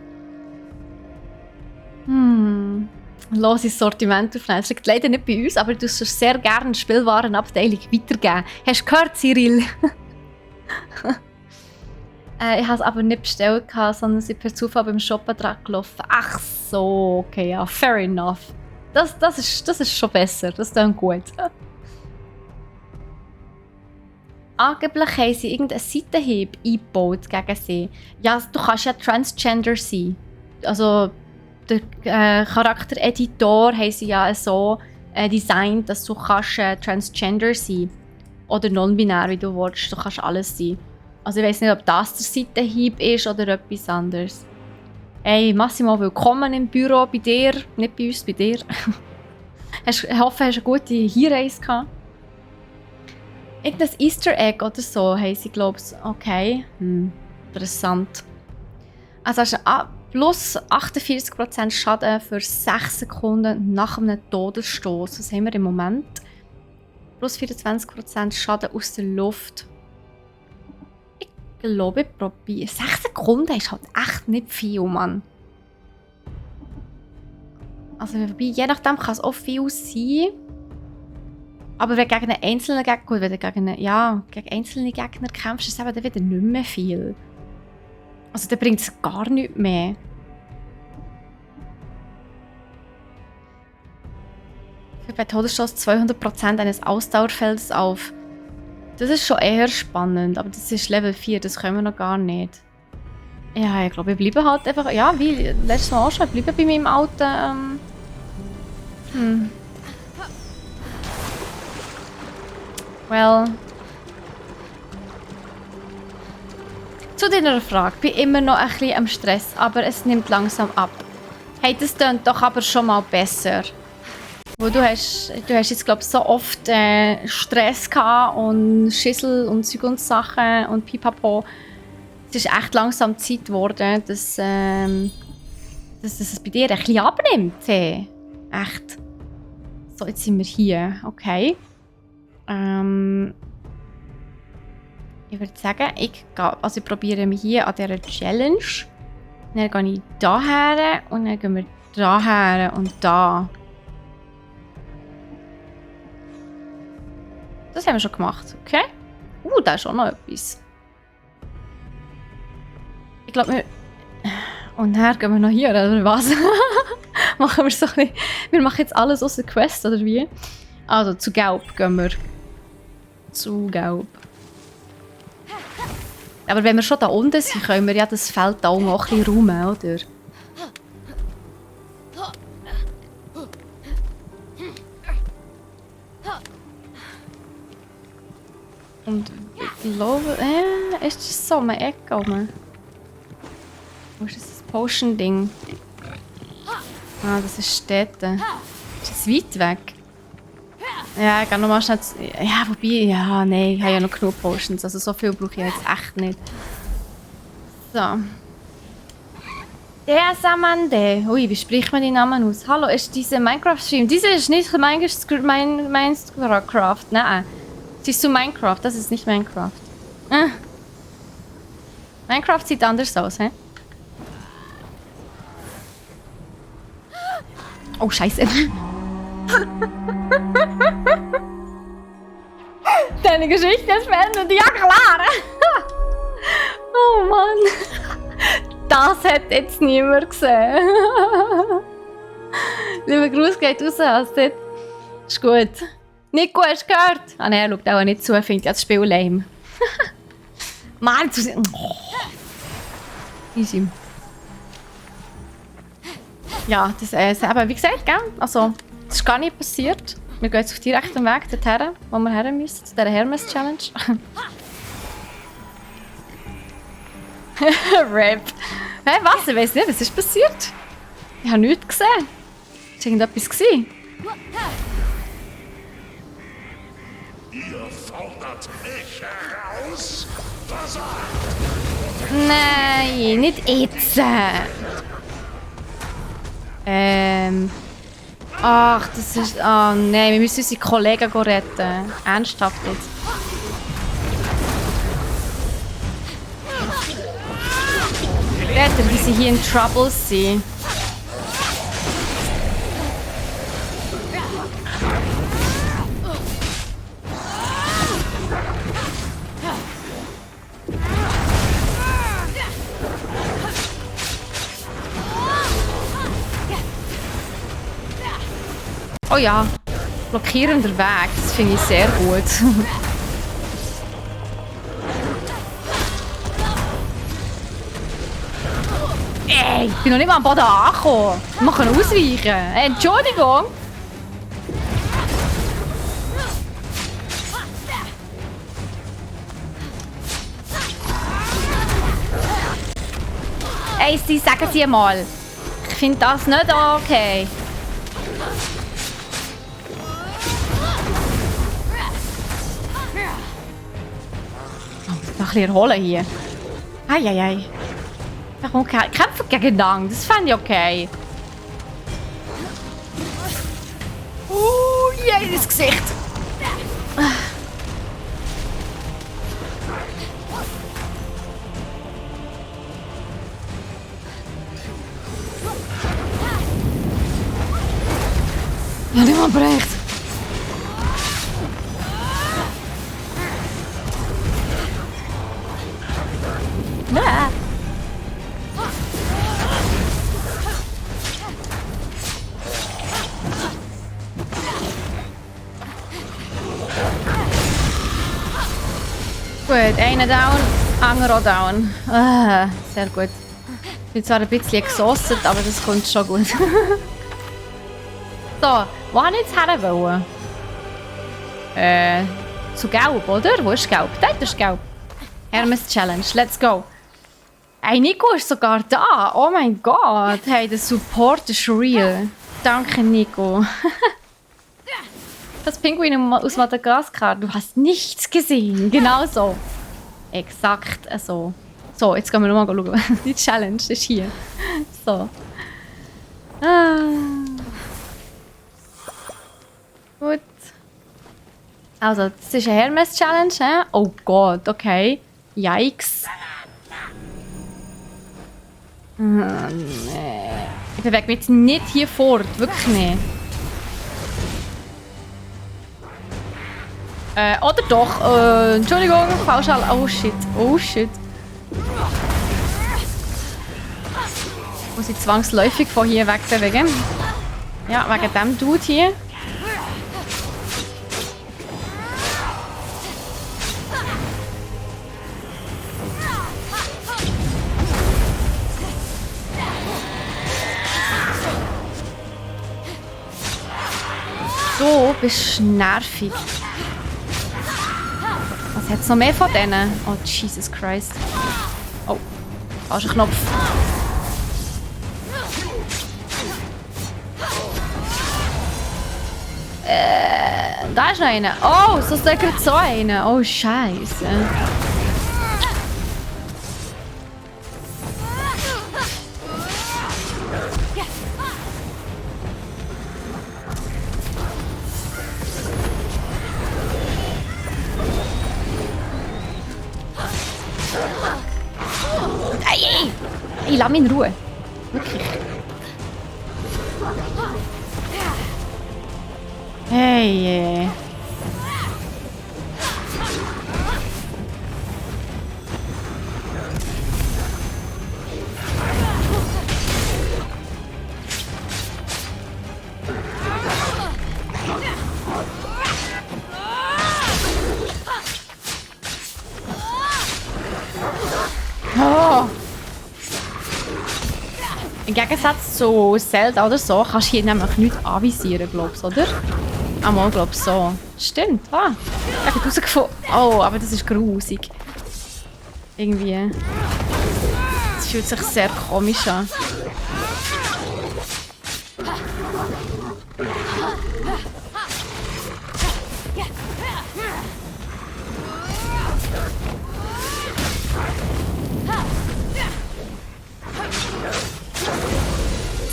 Loses Sortiment aufnehmen. Das liegt leider nicht bei uns, aber du sollst sehr gerne die Spielwarenabteilung weitergeben. Hast du gehört, Cyril? Ich habe es aber nicht bestellt, sondern sie per Zufall beim Shoppen dran gelaufen. Ach so, okay, ja, fair enough. Das ist schon besser, das ist dann gut. Angeblich haben sie irgendeinen Seitenhieb eingebaut gegen sie. Ja, du kannst ja Transgender sein. Also, der Charaktereditor haben sie ja so designt, dass du kannst, Transgender sein oder non-binär, wie du willst. Du kannst alles sein. Also ich weiss nicht, ob das der Seitenhieb ist oder etwas anderes. Hey, Massimo, willkommen im Büro bei dir. Nicht bei uns, bei dir. Ich hoffe, du hast eine gute Hinreise gehabt. Irgendein Easter Egg oder so haben sie, glaube ich. Okay, interessant. Also hast du plus 48% Schaden für 6 Sekunden nach einem Todesstoß. Was haben wir im Moment? Plus 24% Schaden aus der Luft. Ich glaube, ich probiere. 6 Sekunden ist halt echt nicht viel, Mann. Also je nachdem kann es auch viel sein. Aber wenn du gegen einen einzelnen Gegner, gut, wenn du gegen einzelne Gegner kämpfst, ist es eben dann wieder nicht mehr viel. Also dann bringt es gar nichts mehr. Bei Todesstoß 200% eines Ausdauerfelds auf. Das ist schon eher spannend, aber das ist Level 4, das können wir noch gar nicht. Ja, ich glaube, wir bleiben halt einfach, ja, wie letztes Mal auch schon, bleiben bei meinem alten, Well. Zu deiner Frage. Bin immer noch ein bisschen am Stress, aber es nimmt langsam ab. Hey, das klingt doch aber schon mal besser. Wo du hast jetzt, glaube ich, so oft Stress gehabt und Schissel und Zeug und Sachen und Pipapo. Es ist echt langsam Zeit geworden, dass es bei dir ein bisschen abnimmt. Hey. Echt. So, jetzt sind wir hier. Okay. Ich würde sagen, ich probiere mich hier an dieser Challenge. Dann gehe ich hierher und dann gehen wir hierher und da. Das haben wir schon gemacht, okay? Da ist auch noch etwas. Ich glaube, wir... Und dann gehen wir noch hier, oder was? Machen wir so ein... Wir machen jetzt alles außer Quest, oder wie? Also, zu Gelb gehen wir. Zu Gelb. Aber wenn wir schon da unten sind, können wir ja das Feld da auch noch ein bisschen räumen, oder? Und ich glaube, ist das so eine Ecke oben? Wo ist das Potion-Ding? Ah, das ist Städte. Ist das weit weg? Ja, ich gehe nochmal schnell... Ja, wobei... Ja, nein, ich habe ja noch genug Potions. Also so viel brauche ich jetzt echt nicht. So. Der Samande. Ui, wie spricht man den Namen aus? Hallo, ist diese Minecraft-Stream? Diese ist nicht Minecraft. Nein. Siehst du Minecraft? Das ist nicht Minecraft. Minecraft sieht anders aus, hä? Oh, scheiße. Deine Geschichte ist beendet. Ja, klar. Oh Mann. Das hat jetzt niemand gesehen. Lieber Gruß geht raus, Astrid. Ist gut. Nico, hast du gehört? Ah nein, er schaut auch nicht zu, er findet das Spiel lame. Mann, easy. Ja, das aber wie gesagt, gell? Also, das ist gar nicht passiert. Wir gehen jetzt auf direktem Weg dorthin, wo wir her müssen, zu dieser Hermes-Challenge. Rap. Hey, was? Ich weiss nicht, was ist passiert? Ich habe nichts gesehen. Ist irgendetwas gewesen? Ihr fordert mich heraus? Versagt! Nein, nicht jetzt. Ach, das ist... Oh nein, wir müssen unsere Kollegen retten. Ernsthaft jetzt. Retter, wie sie hier in Trouble sind. Oh ja, blockierender Weg, das finde ich sehr gut. Ey, ich bin noch nicht mal am Boden angekommen. Wir können ausweichen. Entschuldigung. Ey, Sie, sagen Sie mal. Ich finde das nicht okay. Noch ein bisschen erholen hier. Eieiei. Okay. Kämpfen gegen Dang, das fände ich okay. Yeah, das Gesicht. Ja, niemand brecht. Ja. Gut, einer down, anderer down. Sehr gut. Ich bin zwar ein bisschen exhausted, aber das kommt schon gut. So, wo habe ich jetzt hin wollen? Zu Gelb, oder? Wo ist Gelb? Dort ist Gelb. Hermes Challenge, let's go. Hey, Nico ist sogar da. Oh mein Gott. Hey, der Support ist real. Danke, Nico. Das Pinguin aus Madagaskar. Du hast nichts gesehen. Genau so. Exakt so. So, jetzt gehen wir nochmal schauen. Die Challenge ist hier. So. Ah. Gut. Also, das ist eine Hermes-Challenge, hä? Oh Gott, okay. Yikes. Nee. Ich bewege mich jetzt nicht hier fort. Wirklich nicht. Oder doch. Entschuldigung, pauschal. Oh shit. Oh shit. Muss ich zwangsläufig von hier wegbewegen. Ja, wegen dem Dude hier. Du bist nervig. Was hat es noch mehr von denen? Oh, Jesus Christ. Oh, falscher Knopf. Da ist noch einer. Oh, so ist da gerade so einer. Oh, Scheiße. Ey, lass mich in Ruhe. Wirklich. Hey. Oh. Im Gegensatz zu Zelda oder so kannst du hier nämlich nichts anvisieren, glaubst du, oder? Einmal, glaube ich, so. Stimmt, ich habe herausgefunden. Oh, aber das ist grusig. Irgendwie. Es fühlt sich sehr komisch an.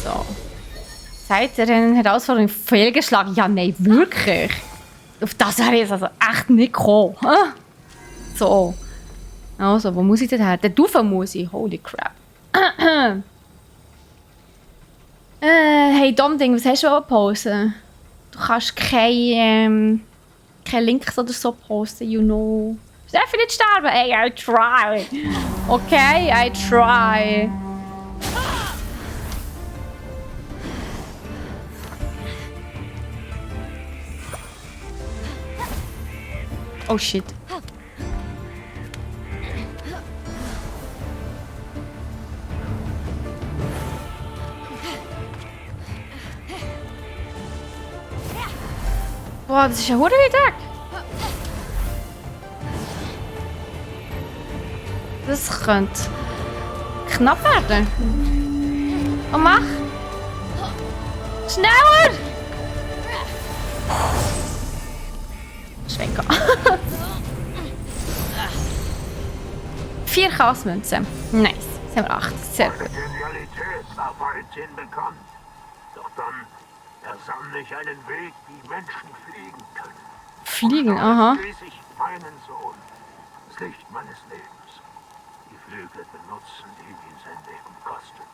So. Seid ihr eine Herausforderung fehlgeschlagen? Ja, nein, wirklich. Auf das wäre ich jetzt also echt nicht gekommen. So. Also, wo muss ich denn her? Der Dufe muss ich. Holy crap. Hey, Domding, was hast du posten? Du kannst keine Links oder so posten, you know. Ich darf nicht sterben. Hey, I try. Okay, I try. Oh shit. Boah, das ist ja verdammt weit weg. Das könnte knapp werden. Oh, mach! Schneller! Schwenker. 4 Chaosmünzen. Nice. Jetzt haben wir 8. Sehr gut. Genialität war weithin bekannt. Doch dann ersann ich einen Weg, wie Menschen fliegen können. Fliegen, aha. Schließ ich meinen Sohn, das Licht meines Lebens. Die Flügel benutzen, die sein Leben kostet.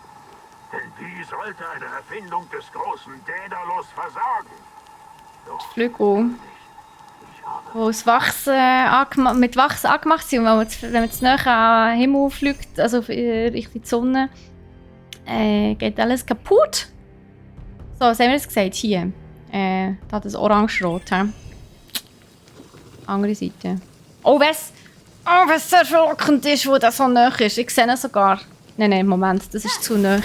Denn wie sollte eine Erfindung des großen Daedalus versagen? Doch Flügel. Wo das Wachsen mit Wachsen angemacht sind. Und wenn man zu nahe an den Himmel fliegt, also Richtung die Sonne, geht alles kaputt. So, was haben wir jetzt gesagt? Hier. Da das Orange-Rot. Andere Seite. Oh, was sehr verlockend ist, wo das so nahe ist. Ich sehe ihn sogar. Nein, Moment, das ist zu nahe.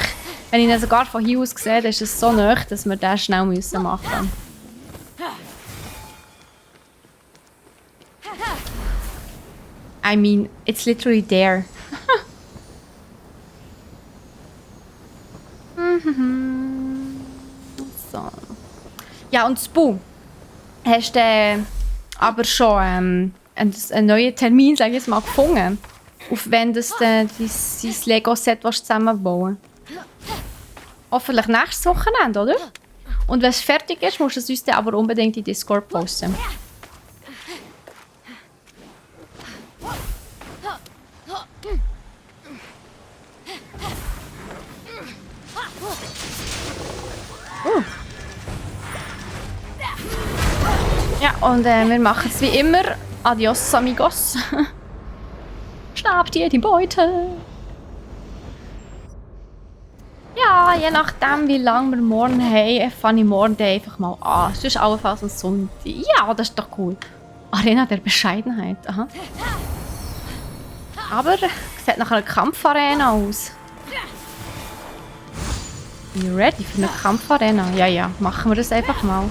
Wenn ich ihn sogar von hier aus sehe, dann ist es so nahe, dass wir das schnell machen müssen. I mean, it's literally there. Ja, und Spu, hast du aber schon einen neuen Termin, sag ich jetzt mal, gefunden? Auf wenn du dein Lego-Set zusammenbauen willst? Hoffentlich nächstes Wochenende, oder? Und wenn es fertig ist, musst du es uns dann aber unbedingt in Discord posten. Ja, und wir machen es wie immer. Adios, amigos. Schnappt ihr die Beute. Ja, je nachdem, wie lange wir morgen haben, fange ich morgen einfach mal an. Es ist allenfalls am Sonntag. Ja, das ist doch cool. Arena der Bescheidenheit. Aha. Aber sieht nach einer Kampfarena aus. Bin ich ready für eine Kampfarena? Ja, ja, machen wir das einfach mal.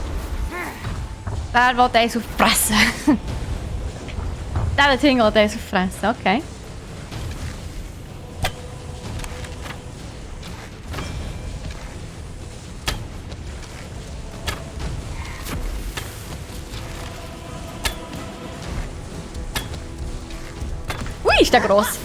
Wer will eins auf die Fresse? Der Ding will eins auf die Fresse, okay. Ui, ist der gross.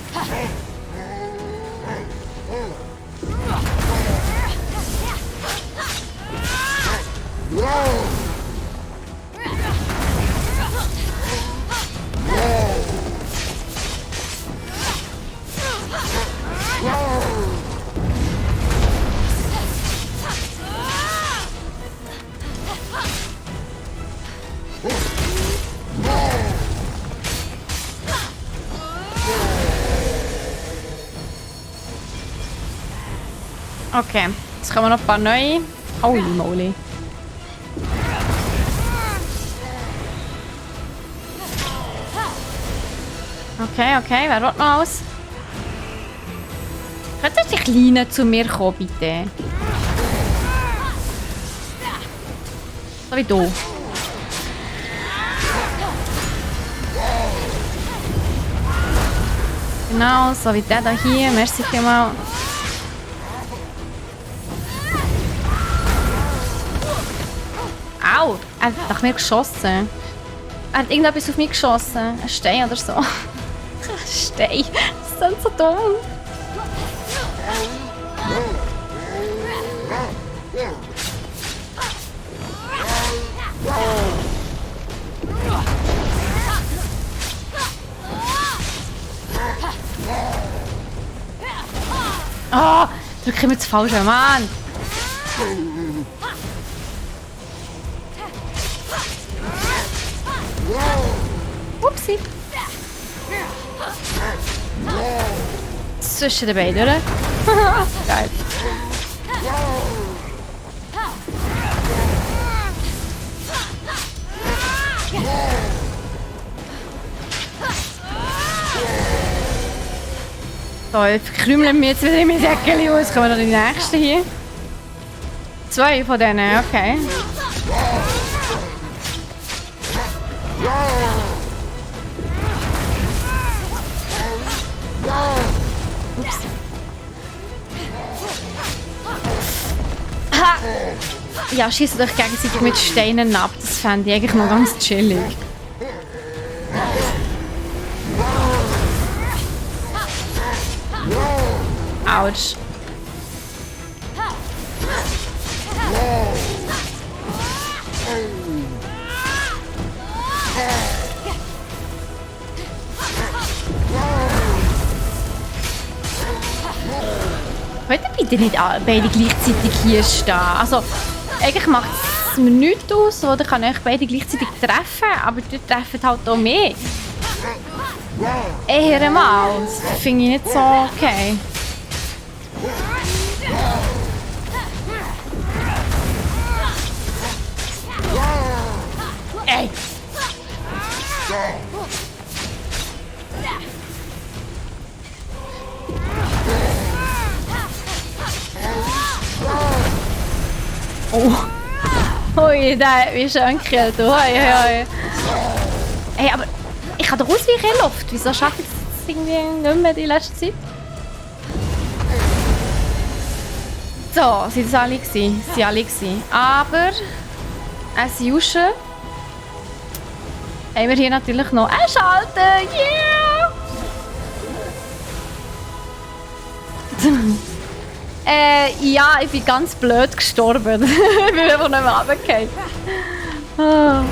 Okay, jetzt kommen noch ein paar neue. Holy moly. Okay, okay, wer will noch aus? Könntest die Kleinen zu mir kommen, bitte? So wie du. Genau, so wie der da hier. Merci vielmals. Au! Er hat nach mir geschossen. Er hat irgendetwas auf mich geschossen. Ein Stein oder so. Ein Stein. Das ist so dumm. Oh, drück ich mir das falsche, Mann. Upsi. Zwischen den beiden, oder? Geil. So, jetzt krümeln wir jetzt wieder in mein Säckchen aus. Kommen wir noch die nächsten hier. 2 von denen, okay. Ups. Ha! Ja, schießt euch gegenseitig mit Steinen ab. Das fände ich eigentlich noch ganz chillig. Autsch. Könnt ihr bitte nicht beide gleichzeitig hier stehen? Also, eigentlich macht es mir nichts aus, oder kann ich beide gleichzeitig treffen, aber die treffen halt auch mich. Eher mal, das finde ich nicht so okay. Ey! Oh! Ui, der hat mich schon gekillt. Ui, ui. Hey, aber ich kann doch ausweichen in Luft. Wieso schaffe ich das irgendwie nicht mehr die letzte Zeit? So, sind es alle gewesen? Sie alle gewesen. Aber as usual haben wir hier natürlich noch einen Schalter. Yeah! Ja, ich bin ganz blöd gestorben. Ich bin einfach nicht mehr runtergefallen. Ah.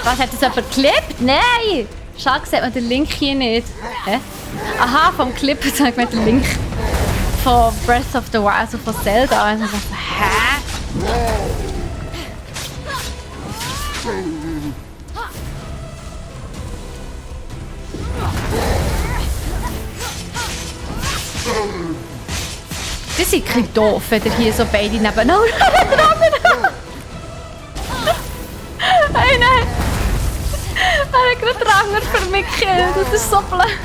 Was, hat das jemand geklippt? Nein! Schade, sieht man den Link hier nicht. Hä? Aha, vom Clip sagt man den Link von Breath of the Wild, also von Zelda. Also, hä? Das ist ein bisschen doof, wenn ihr hier so beide nebeneinander Hey, nein! Er hat gerade den Ranger für mich gekillt. Das ist so blöd.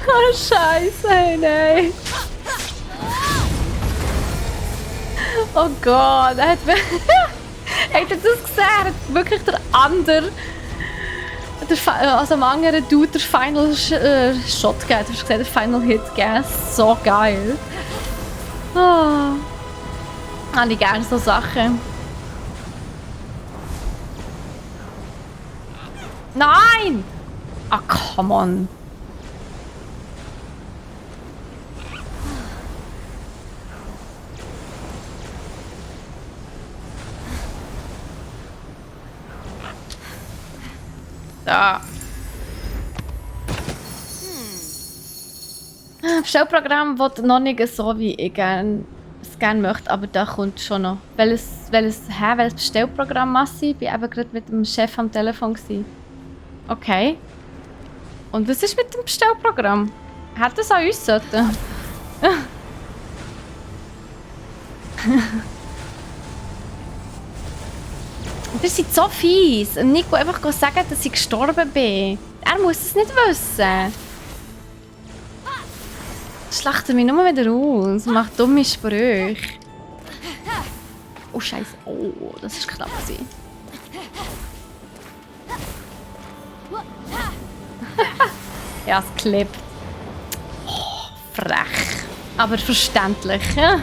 Oh, Scheiße, hey, nein. Oh Gott, er hat... Habt ihr das gesehen? Er hat wirklich der andere... Also am anderen Dude der Final Shot gegeben. Du hast gesehen, der Final Hit gegeben. So geil. Oh. Habe ich gerne so Sachen. Nein! Ah, come on. Da. Bestellprogramm wird noch nicht so, wie ich es gerne möchte, aber da kommt schon noch. Welches Bestellprogramm mache ich? Ich war eben gerade mit dem Chef am Telefon gewesen. Okay. Und was ist mit dem Bestellprogramm? Hat das an uns sollten? Das sind so fies. Und Nico einfach sagen, dass ich gestorben bin. Er muss es nicht wissen. Schlachtet mich nur wieder aus. Macht dumme Sprüche. Oh Scheiße. Oh, das ist knapp gewesen. Ja, es klebt. Oh, frech. Aber verständlich. Ja?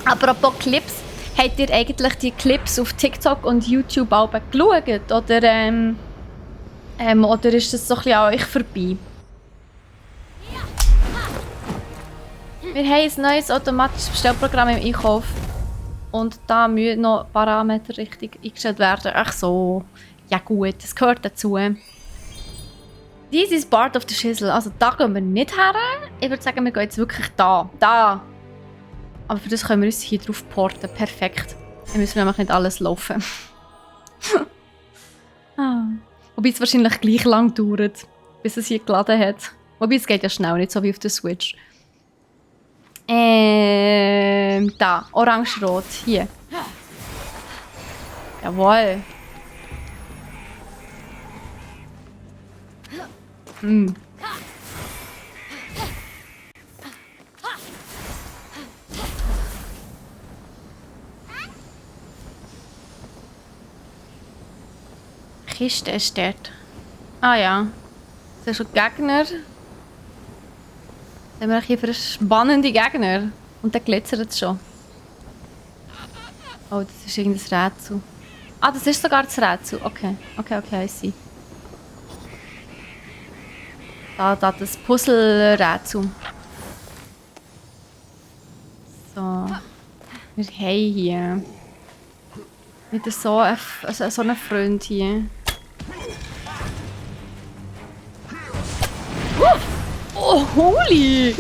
Apropos Clips, habt ihr eigentlich die Clips auf TikTok und YouTube auch geschaut? Oder ist das so ein bisschen an euch vorbei? Wir haben ein neues automatisches Bestellprogramm im Einkauf. Und da müssen noch Parameter richtig eingestellt werden. Ach so. Ja gut, das gehört dazu. This is part of the Schüssel. Also da gehen wir nicht her. Ich würde sagen, wir gehen jetzt wirklich da. Da. Aber für das können wir uns hier drauf porten. Perfekt. Dann müssen wir nämlich nicht alles laufen. Wobei es wahrscheinlich gleich lang dauert, bis es hier geladen hat. Wobei es geht ja schnell, nicht so wie auf der Switch. Da. Orange-Rot. Hier. Jawohl. Kiste ist dort. Ah ja. Das ist schon Gegner. Was haben wir hier für spannende Gegner? Und dann glitzert es schon. Oh, das ist irgendein Rätsel. Ah, das ist sogar das Rätsel. Okay, I see. Da das Puzzle-Rätsel. So. Wir haben hier wieder so einen Freund hier. Oh, holy!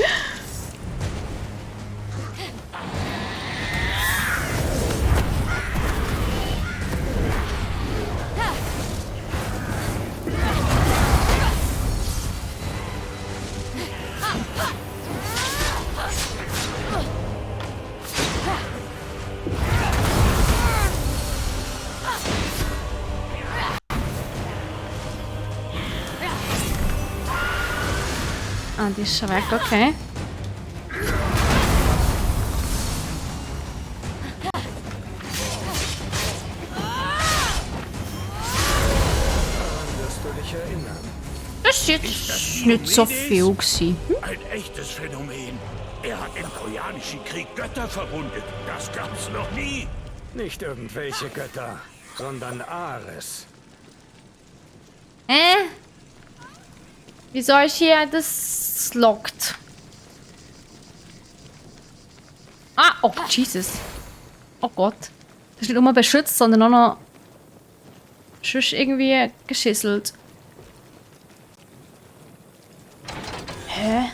Ah, die ist schon weg, okay. Wirst du dich erinnern? Das ist jetzt nicht so viel gewesen. Ein echtes Phänomen. Er hat im Trojanischen Krieg Götter verwundet. Das gab's noch nie. Nicht irgendwelche Götter, sondern Ares. Wieso ist hier das lockt? Ah, oh Jesus. Oh Gott. Das ist nicht nur beschützt, sondern auch noch sonst irgendwie geschisselt. Hä?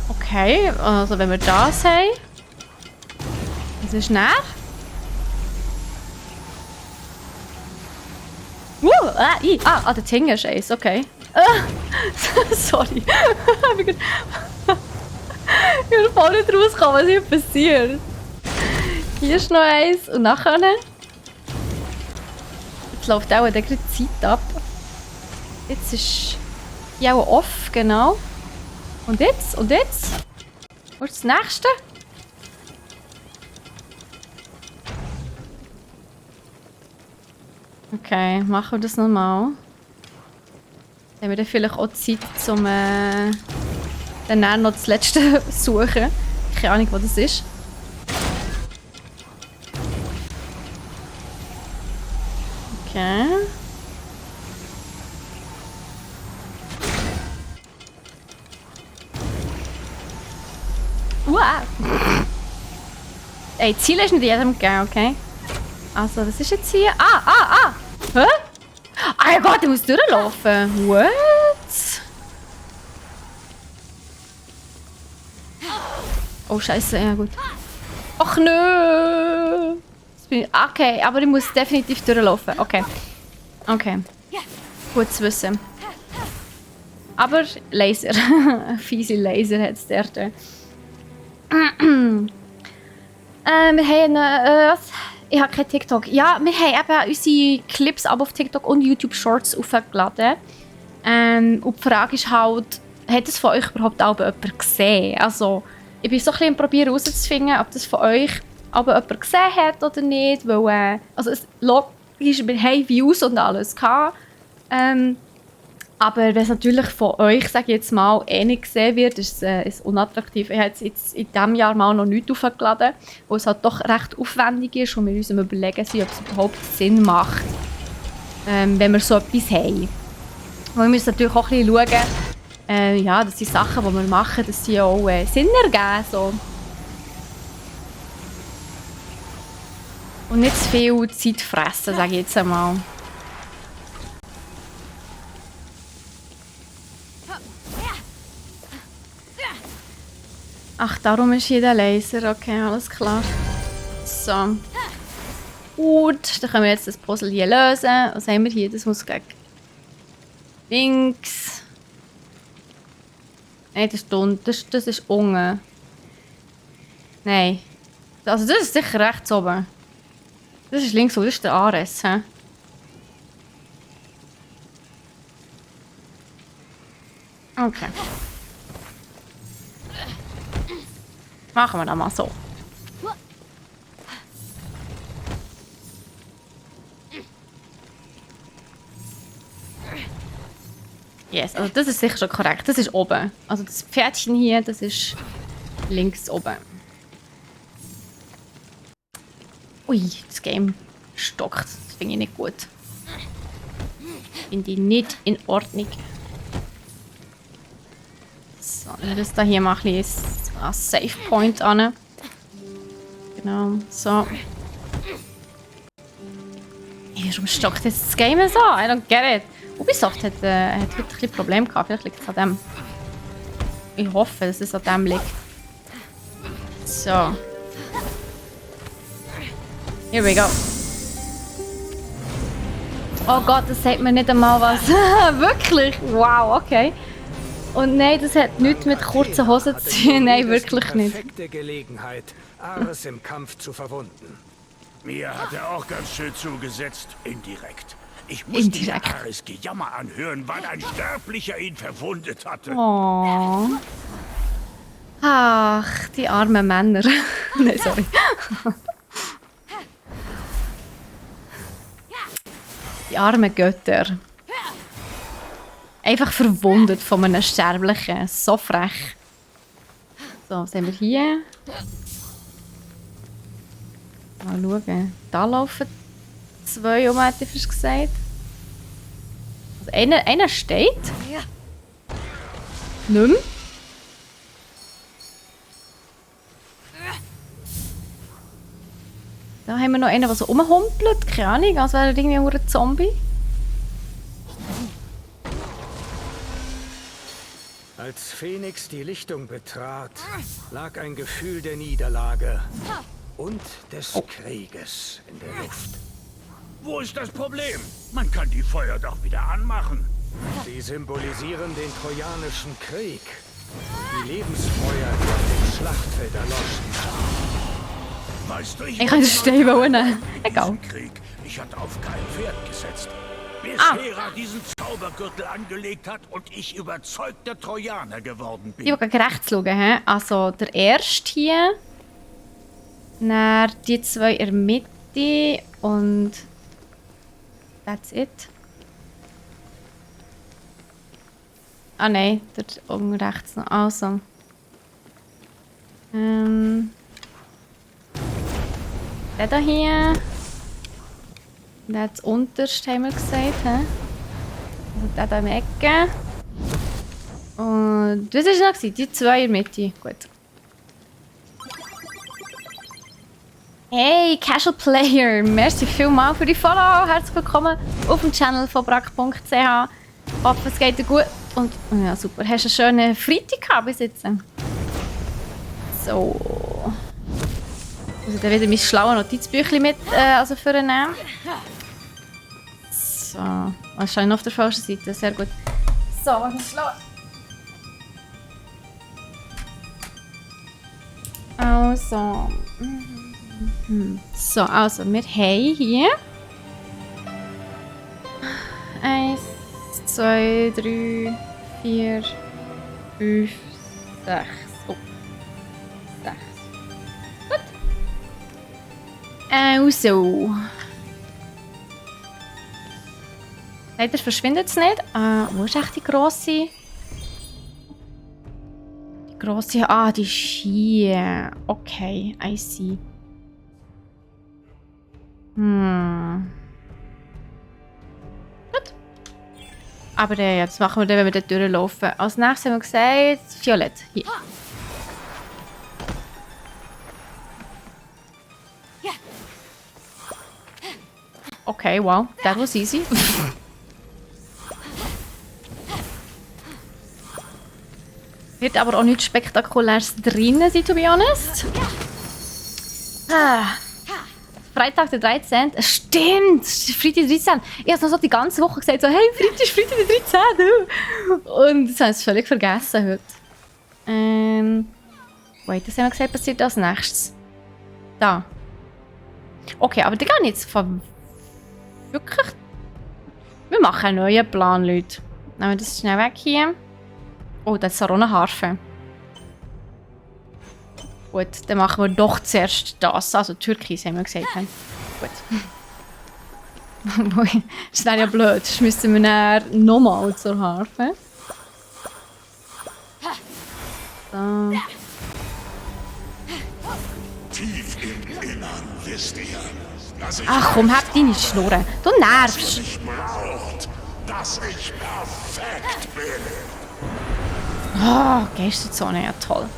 Okay, also wenn wir das haben. Was ist nach? Der Tinger ist eins, okay. Sorry. Ich bin voll nicht rausgekommen, was hier passiert. Hier ist noch eins und nachher. Jetzt läuft auch gerade Zeit ab. Jetzt ist hier auch off, genau. Und jetzt? Und jetzt? Was ist das nächste? Okay, machen wir das nochmal. Dann haben wir dann vielleicht auch Zeit, um dann noch das letzte suchen. Keine Ahnung, was das ist. Okay. Wow! Ey, Ziel ist nicht jedem gegeben, okay? Also, was ist jetzt hier? Hä? Ah ja Gott, ich muss durchlaufen. What? Oh Scheiße, ja gut. Ach nö. Okay, aber ich muss definitiv durchlaufen. Okay. Okay. Gut zu wissen. Aber Laser. Fiese Laser hat es dort. Wir haben was? Ich habe kein TikTok. Ja, wir haben eben unsere Clips aber auf TikTok und YouTube Shorts aufgeladen. Und die Frage ist halt, hat es von euch überhaupt auch jemand gesehen? Also, ich bin so ein bisschen probieren herauszufinden, ob das von euch aber jemand gesehen hat oder nicht. Weil, also es logisch, wir haben Views und alles gehabt. Aber wenn es natürlich von euch, sage ich jetzt mal, nicht gesehen wird, ist es unattraktiv. Ich habe jetzt in diesem Jahr mal noch nichts aufgeladen, wo es halt doch recht aufwendig ist und wir uns überlegen sind, ob es überhaupt Sinn macht, wenn wir so etwas haben. Und wir müssen natürlich auch ein bisschen schauen, ja, dass die Sachen, die wir machen, dass sie auch Sinn ergeben. So. Und nicht zu viel Zeit fressen, sage ich jetzt einmal. Ach, darum ist hier der Laser. Okay, alles klar. So. Gut, dann können wir jetzt das Puzzle hier lösen. Was haben wir hier? Das muss gegen links. Nein, das ist unten. Das ist unten. Nein. Also das ist sicher rechts oben. Das ist links oben. Das ist der Ares. He? Okay. Machen wir das mal so. Yes, also das ist sicher schon korrekt. Das ist oben. Also das Pferdchen hier, das ist links oben. Ui, das Game stockt. Das finde ich nicht gut. Finde ich nicht in Ordnung. So, das da hier mache ich jetzt als Save Point an. Genau, so. Warum stockt jetzt das Game so? I don't get it. Ubisoft hat heute ein bisschen Probleme gehabt. Vielleicht liegt es an dem. Ich hoffe, dass es an dem liegt. So. Here we go. Oh Gott, das sagt mir nicht einmal was. Wirklich? Wow, okay. Und nein, das hat nichts mit kurzen Hosen zu tun. Nein, wirklich nicht. Perfekte Gelegenheit, Ares im Kampf zu verwunden. Mir hat er auch ganz schön zugesetzt, indirekt. Ich muss dir Indirekt. Ares Gejammer anhören, weil ein Sterblicher ihn verwundet hatte. Oh. Ach, die armen Männer. Nein, sorry. Die armen Götter. Einfach verwundet von einem Sterblichen. So frech. So, was haben wir hier? Mal schauen. Da laufen 2 um, hätte ich fast gesagt. Also einer steht. Nicht mehr. Da haben wir noch einen, der so rumhumpelt. Keine Ahnung, als wäre er irgendwie nur ein Zombie. Als Phoenix die Lichtung betrat, lag ein Gefühl der Niederlage und des Krieges in der Luft. Wo ist das Problem? Man kann die Feuer doch wieder anmachen. Sie symbolisieren den Trojanischen Krieg. Die Lebensfeuer, die auf dem Schlachtfeld erloschen. Weißt du, Ich kann das Stein wohnen. Egal. Krieg. Ich hatte auf kein Pferd gesetzt. Bis Hera diesen Zaubergürtel angelegt hat und ich überzeugter Trojaner geworden bin. Ich will gerade rechts schauen. He? Also der erste hier. Dann die 2 in der Mitte. Und that's it. Ah nein, dort oben rechts noch. Also. Der da hier. Der das unterste haben wir gesagt. He? Also der da in der Ecke. Und was war es noch? Die 2 in der Mitte. Gut. Hey, Casual Player! Merci vielmals für die Follow. Herzlich willkommen auf dem Channel von brack.ch. Ich hoffe, es geht dir gut. Und ja, super. Hast du einen schönen Freitag gehabt bis jetzt? So. Ich muss dann wieder mein schlaues Notizbüchlein mit vornehmen. So. Was ist noch auf der falschen Seite? Sehr gut. So, was ist schlau? Also. So, also, wir haben hier 1, 2, 3, 4, 5, 6. Oh. 6. Gut. Also. Leider verschwindet es nicht. Wo ist echt die grosse? Die grosse. Ah, die ist hier. Okay, I see. Gut. Aber jetzt machen wir dann, wenn wir dort durchlaufen. Als nächstes haben wir gesagt, Violett. Hier. Okay, wow. That was easy. Wird aber auch nichts Spektakuläres drin sein, to be honest. Freitag der 13. Stimmt! Freitag der 13. Ich habe es noch so die ganze Woche gesagt, so, hey, Freitag ist Freitag der 13. Und das habe ich völlig vergessen heute. Wait, das haben wir gesagt, passiert als nächstes. Da. Okay, aber die gehen jetzt von... Wirklich? Wir machen einen neuen Plan, Leute. Nehmen wir das schnell weg hier. Oh, das ist auch eine Harfe. Gut, dann machen wir doch zuerst das. Also Türkis, haben wir gesagt. Gut. Das wäre ja blöd. Das müssen wir dann nochmal zur Harfe. So. Tief im Innern wisst ihr, dass ich Ach komm, hab deine Schnurren. Du nervst. nicht braucht, dass ich perfekt bin. Oh, Geisterzone, ja toll.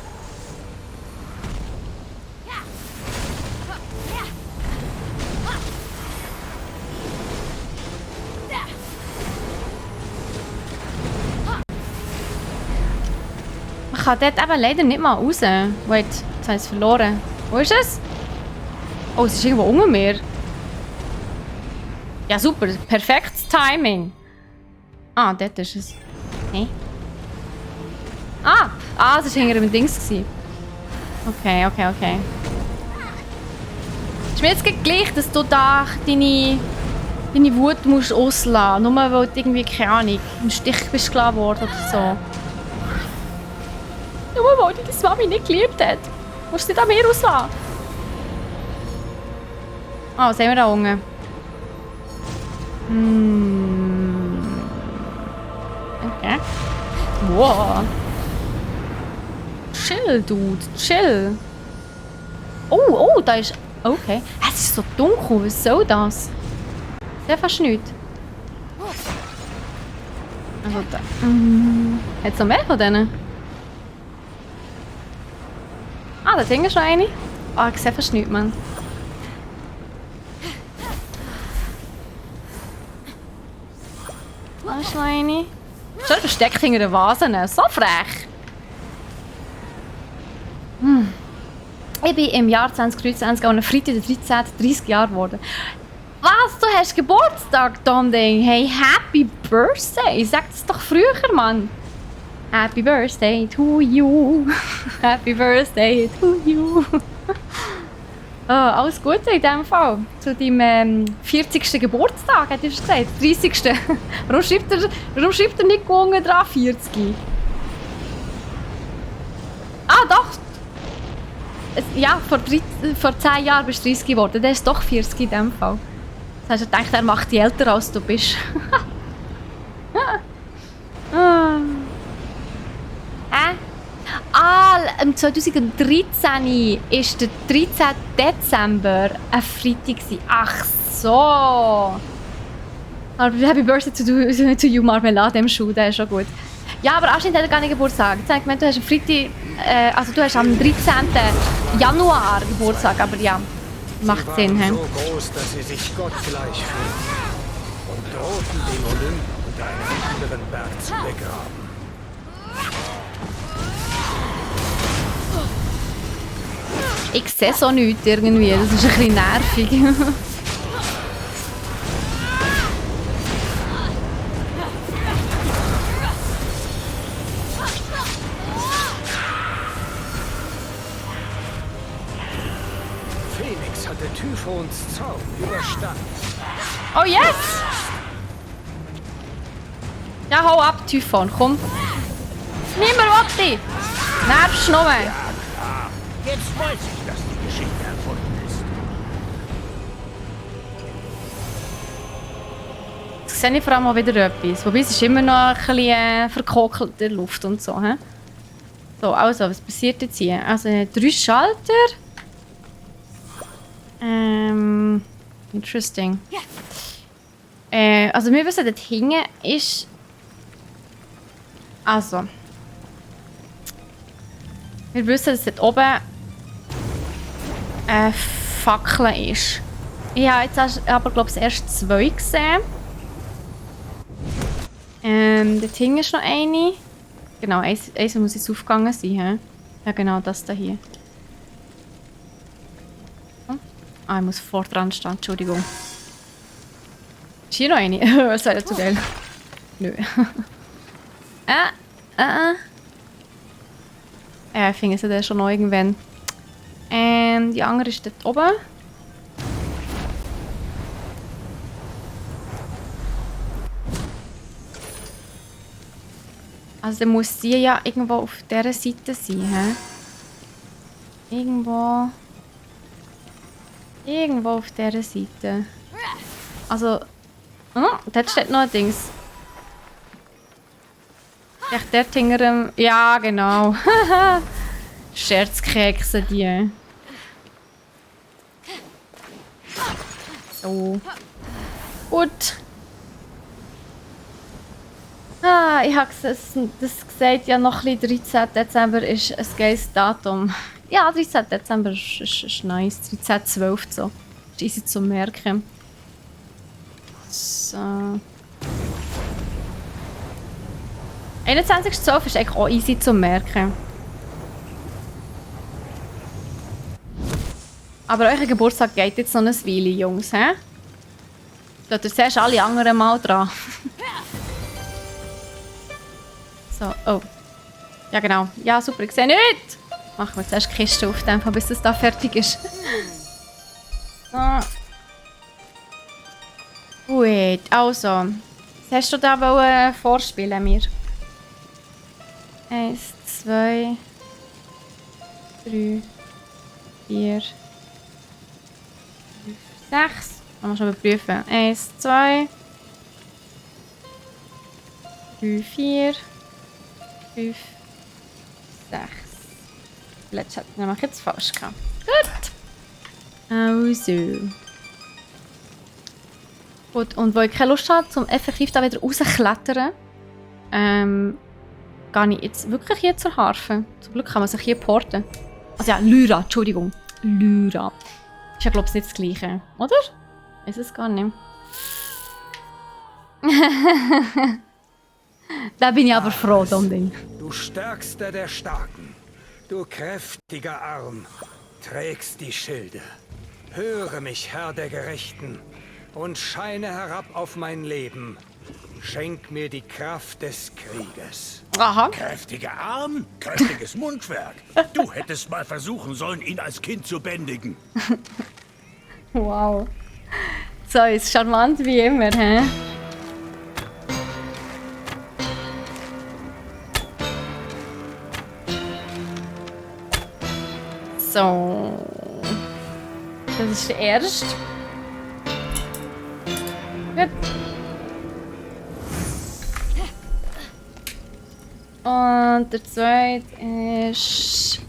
Man kann dort eben leider nicht mal raus. Wait, jetzt habe ich es verloren. Wo ist es? Oh, es ist irgendwo unter mir. Ja, super. Perfektes Timing. Ah, dort ist es. Hey. Ah, es war hinter dem Dings. Okay. Ist mir jetzt gleich, dass du da deine deine Wut musst auslassen, nur weil du irgendwie, keine Ahnung, im Stich bist gelassen worden oder so. Nur weil dich deine Mami nicht geliebt hat. Du musst nicht an mir auslassen. Ah, was haben wir da unten? Okay. Wow. Chill, Dude. Chill. Oh, da ist... Okay. Es ist so dunkel. Was soll das? Ich sehe fast nichts. Also da... Hat es noch mehr von denen? Ah, da hängt schon eine. Ah, ich sehe fast nichts, Mann. Da ist noch eine. Schon versteckt hinter den Vasen. So frech. Ich bin im Jahr 2023 an einem Freitag, der 13. 30 Jahre geworden. Was? Du hast Geburtstag, Donding? Hey, Happy Birthday! Sag das doch früher, Mann. Happy Birthday to you. Happy Birthday to you. Oh, alles Gute in diesem Fall. Zu deinem 40. Geburtstag, hätte ich gesagt. 30. Warum schreibt er nicht unten dran 40? Ah, doch. Ja, vor 10 Jahren bist du 30 geworden. Der ist doch 40 in diesem Fall. Das heißt, er denkt, er macht dich älter, als du bist. Im 2013 ist der 13. Dezember ein Freitag. Ach so. Aber Happy Birthday to you, Marmelade im Schuh, der ist schon gut. Ja, aber anscheinend hat er gar nicht Geburtstag. Ich meine, du hast am Freitag, also du hast am 13. Januar Geburtstag, aber ja, macht Sinn. Sie waren so groß, dass sie sich Gott gleich fühlten und drohten den Olymp und einen anderen Berg zu begraben. Ich sehe so nichts irgendwie, das ist ein bisschen nervig. Phoenix hatte Typhons Zauber überstanden. Oh yes! Ja, hau ab, Typhon, komm. Niemand will dich! Nervst noch mehr. Jetzt weiß ich, dass die Geschichte erfunden ist. Jetzt sehe ich vor allem auch wieder etwas. Wobei es ist immer noch ein bisschen verkokelt in der Luft und so. He? So, also, was passiert jetzt hier? Also, 3 Schalter. Interesting. Also, wir wissen, dort hinten ist... Also... Wir wissen, dass dort oben eine Fackel ist. Ich habe jetzt aber, glaube ich, erst 2 gesehen. Dort hinten ist noch eine. Genau, eins muss jetzt aufgegangen sein. He? Ja, genau, das da hier. Ah, ich muss vor dran stehen, Entschuldigung. Ist hier noch eine? Das wäre ja zu geil. Nö. Ja, ich finde sie dann schon noch irgendwann. Die andere ist dort oben. Also dann muss sie ja irgendwo auf dieser Seite sein, hä? Irgendwo auf dieser Seite. Also... dort steht noch ein Dings. Echt dort hinter dem... Ja, genau. Scherzkekse, die. So. Gut. Ich habe das gesagt, ja noch ein bisschen 13. Dezember ist ein geiles Datum. Ja, 13. Dezember ist nice. 13.12. so. Ist easy zu merken. So. 21.12 ist eigentlich auch easy zu merken. Aber euer Geburtstag geht jetzt noch eine Weile, Jungs, hä? Da siehst alle anderen mal dran. So, oh. Ja, genau. Ja, super, ich sehe nichts. Machen wir zuerst die Kiste auf, bis das da fertig ist. So. Gut, also. Was hast du da vorspielen mir? 1, 2, 3, 4, 5, 6. Kann man schon überprüfen. 1, 2, 3, 4, 5, 6. Letztes hat ich jetzt falsch gehabt. Gut. Also. Gut, und wo ich keine Lust habe, um effektiv da wieder rauszuklettern, gehe ich jetzt wirklich hier zur Harfe. Zum Glück kann man sich hier porten. Also ja, Lyra, Entschuldigung. Lyra. Ist ja, glaube ich, nicht das Gleiche, oder? Ist es gar nicht. Da bin ich aber froh, Donding. Du Stärkster der Starken, du kräftiger Arm, trägst die Schilde. Höre mich, Herr der Gerechten, und scheine herab auf mein Leben. Schenk mir die Kraft des Krieges. Aha. Kräftiger Arm, kräftiges Mundwerk. Du hättest mal versuchen sollen, ihn als Kind zu bändigen. Wow. So, ist charmant wie immer, hä? So. Das ist der erste. Gut. Und der zweite ist...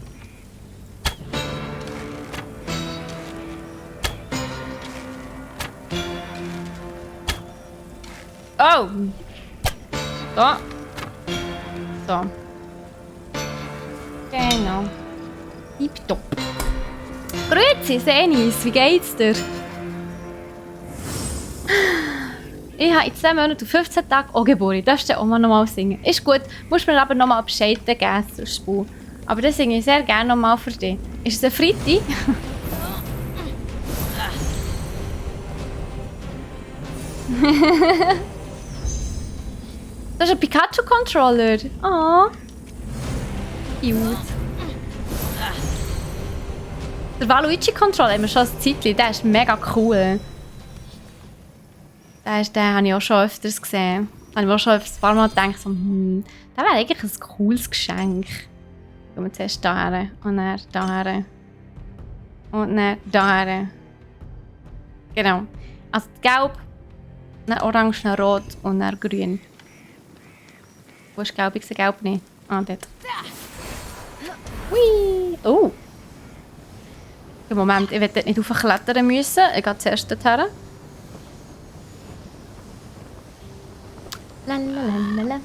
Oh! So. So. Genau. Tipptopp. Grüezi, Senis, wie geht's dir? Ich habe in 2 Monaten und 15 Tagen auch Geburt. Darfst du auch mal nochmal singen? Ist gut, musst mir aber nochmal Bescheid geben zur Spur. Aber das singe ich sehr gerne nochmal für dich. Ist es ein Freitag? Das ist ein Pikachu-Controller. Oh. Cute. Der Waluigi-Controller haben wir schon ein Zeitchen. Der ist mega cool. Den habe ich auch schon öfters gesehen. Da habe ich auch schon ein paar Mal gedacht, so, das wäre eigentlich ein cooles Geschenk. Gehen wir zuerst hierher und dann hierher. Und dann hierher. Genau. Also gelb, dann orange, dann rot und dann grün. Wo ist gelb? Ich sehe gelb nicht. Ah, dort. Hui! Oh! Im Moment, ich will dort nicht hochklettern müssen. Ich gehe zuerst dorthin. Lalalala.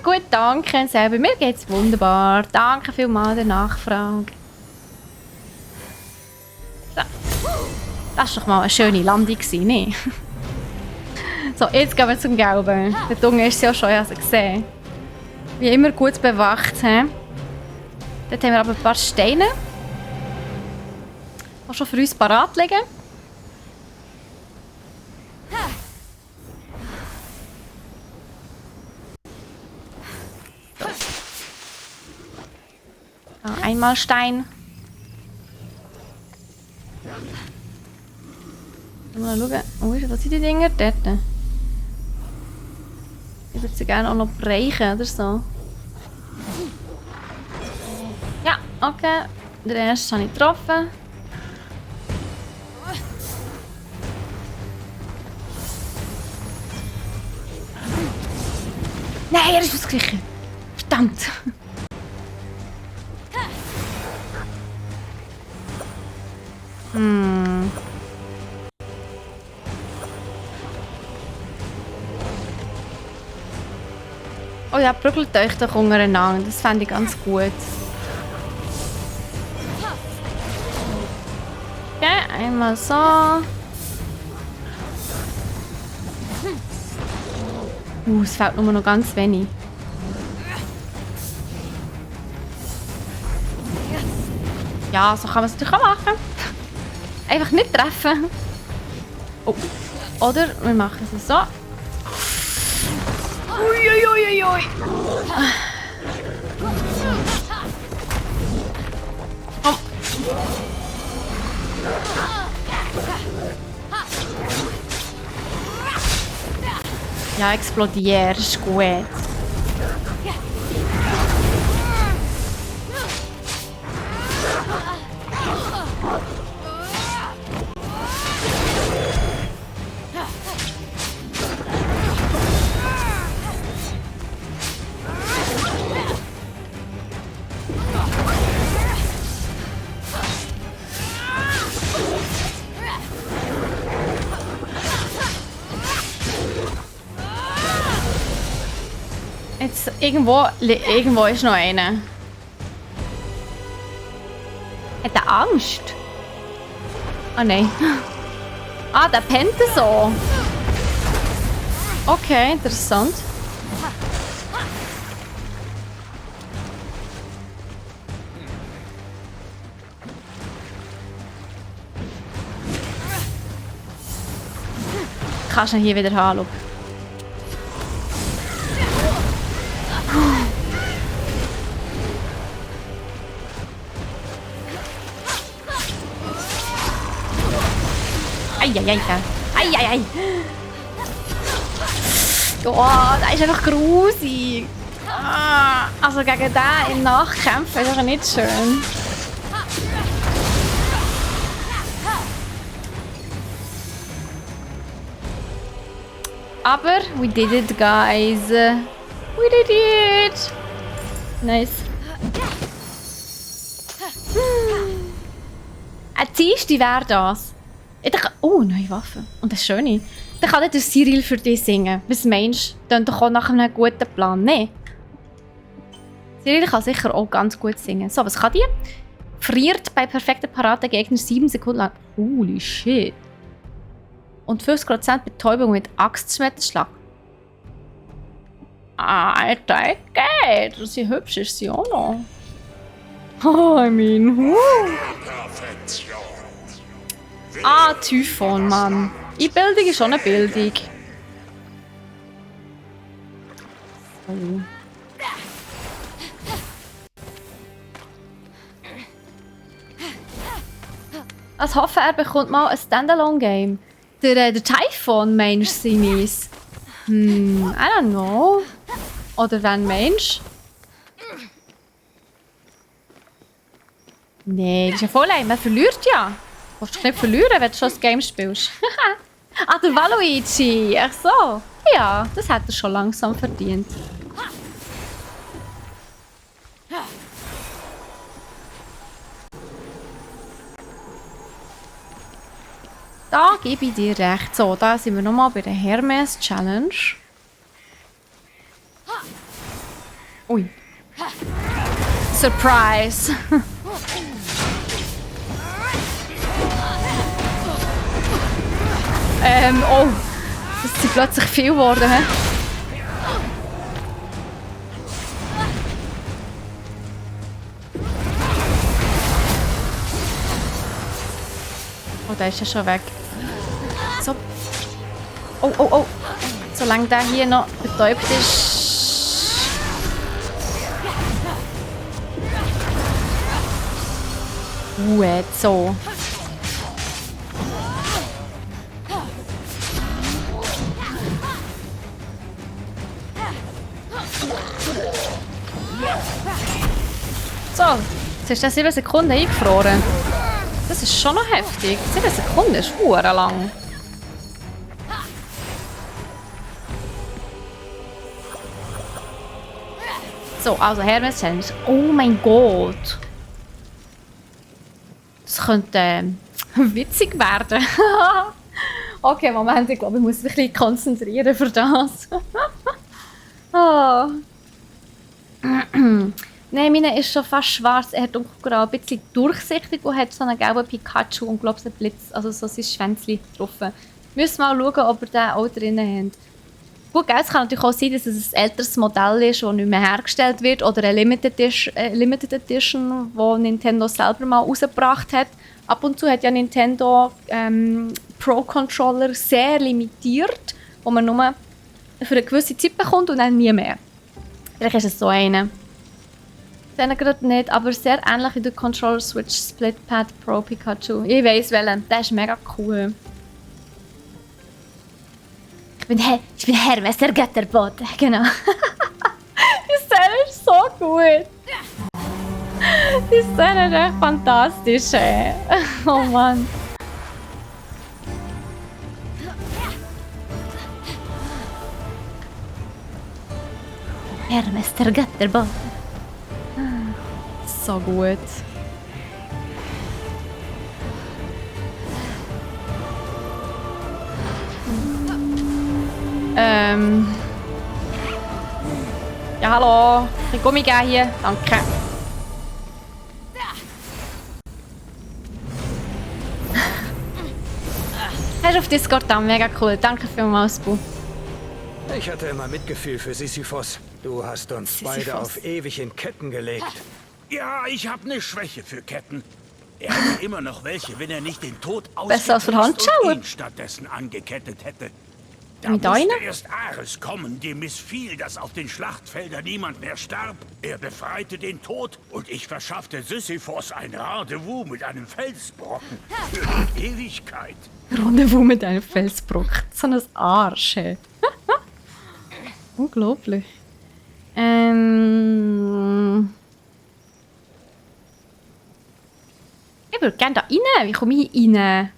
Gut, danke. Selber. Mir geht's wunderbar. Danke vielmals der Nachfrage. So. Das war doch mal eine schöne Landung, nicht? So, jetzt gehen wir zum Gelben. Der Dunge ist ja schon, ich habe sie gesehen. Wie immer gut bewacht. He? Dort haben wir aber ein paar Steine. Die schon für uns parat liegen. So, einmal Stein. Mal schauen. Was sind die Dinger dort? Ich würde sie gerne auch noch brechen oder so. Ja, okay. Den ersten habe ich getroffen. Nein, er ist ausgewichen. Verdammt. Oh ja, prügelt euch doch untereinander. Das fände ich ganz gut. Okay, einmal so. Es fehlt nur noch ganz wenig. Ja, so kann man es natürlich auch machen. Einfach nicht treffen. Oh. Oder wir machen es so. Uiuiuiui. Komm. Ja, explodieren, ist gut. Jetzt, irgendwo ist noch einer. Hat er Angst? Ah nein. Ah, der pennt so. Okay, interessant. Kannst du ihn hier wieder haben, schau. Eieiei. Eieiei. Oh, der ist einfach grusig. Ah, also gegen den im Nachkämpfen ist einfach nicht schön. Aber we did it, guys. We did it. Nice. Ein Dienstag wäre das. Oh, neue Waffe. Und das Schöne. Dann kann der Cyril für dich singen. Was meinst du? Dann doch auch nach einem guten Plan, ne? Cyril kann sicher auch ganz gut singen. So, was kann die? Friert bei perfekter Parade Gegner 7 Sekunden lang. Holy shit. Und 50% Betäubung mit Axtschmetterschlag. Alter, geht. Sie hübsch ist sie auch noch. Oh, I mean, Ah, Typhon, Mann. Einbildung ist schon eine Bildung. Oh. Also hoffe, er bekommt mal ein Standalone-Game. Der Typhon, meinst du, Sinis? I don't know. Oder wen meinst du? Nee, das ist ja voll ein. Man verliert ja. Du willst dich nicht verlieren, wenn du schon das Game spielst. Ah, der Waluigi. Ach so. Ja, das hat er schon langsam verdient. Da gebe ich dir recht. So, da sind wir nochmal bei der Hermes Challenge. Ui. Surprise. Oh. Das sind plötzlich viel geworden, hä? Oh, der ist ja schon weg. So. Oh, oh, oh. Solange der hier noch betäubt ist. So. So, jetzt ist der 7 Sekunden eingefroren. Das ist schon noch heftig. 7 Sekunden ist verdammt lang. So, also Hermes Challenge. Oh mein Gott. Das könnte witzig werden. Okay, Moment, ich glaube, ich muss mich ein bisschen konzentrieren für das. Oh. Nein, meine ist schon fast schwarz. Er hat dunkelgrau, ein bisschen durchsichtig und hat so einen gelben Pikachu und glaube ich einen Blitz, also so sein Schwänzchen drauf. Müssen wir mal schauen, ob wir den auch drinnen haben. Gut, es kann natürlich auch sein, dass es ein älteres Modell ist, das nicht mehr hergestellt wird, oder eine Limited Edition, die Nintendo selber mal rausgebracht hat. Ab und zu hat ja Nintendo Pro-Controller sehr limitiert, wo man nur für eine gewisse Zeit bekommt und dann nie mehr. Vielleicht ist es so eine. Den gerade nicht, aber sehr ähnlich wie der Controller Switch Split Pad Pro Pikachu. Ich weiss welchen, der ist mega cool. Ich bin Hermes, der Götterbote. Genau. Die Szene ist so gut. Die Szene ist echt fantastisch, ey. Oh Mann. Hermes, der Götterbote. So gut. Ja, hallo. Ich Gummi geben hier. Danke. Hast du auf Discord da? Mega cool. Danke vielmals, Bu. Ich hatte immer Mitgefühl für Sisyphos. Du hast uns beide auf ewig in Ketten gelegt. Ja, ich habe eine Schwäche für Ketten. Er hätte immer noch welche, wenn er nicht den Tod Besser als für ausgetrickst Handschauer. und ihn stattdessen angekettet hätte. Da Mit musste einer? erst Ares kommen, dem missfiel, dass auf den Schlachtfeldern niemand mehr starb. Er befreite den Tod und ich verschaffte Sisyphos ein Rendezvous mit einem Felsbrocken für die Ewigkeit. Rendezvous mit einem Felsbrock. So ein Arsch, ey. Unglaublich. Ich würde gerne da rein. Wie komme ich hier rein?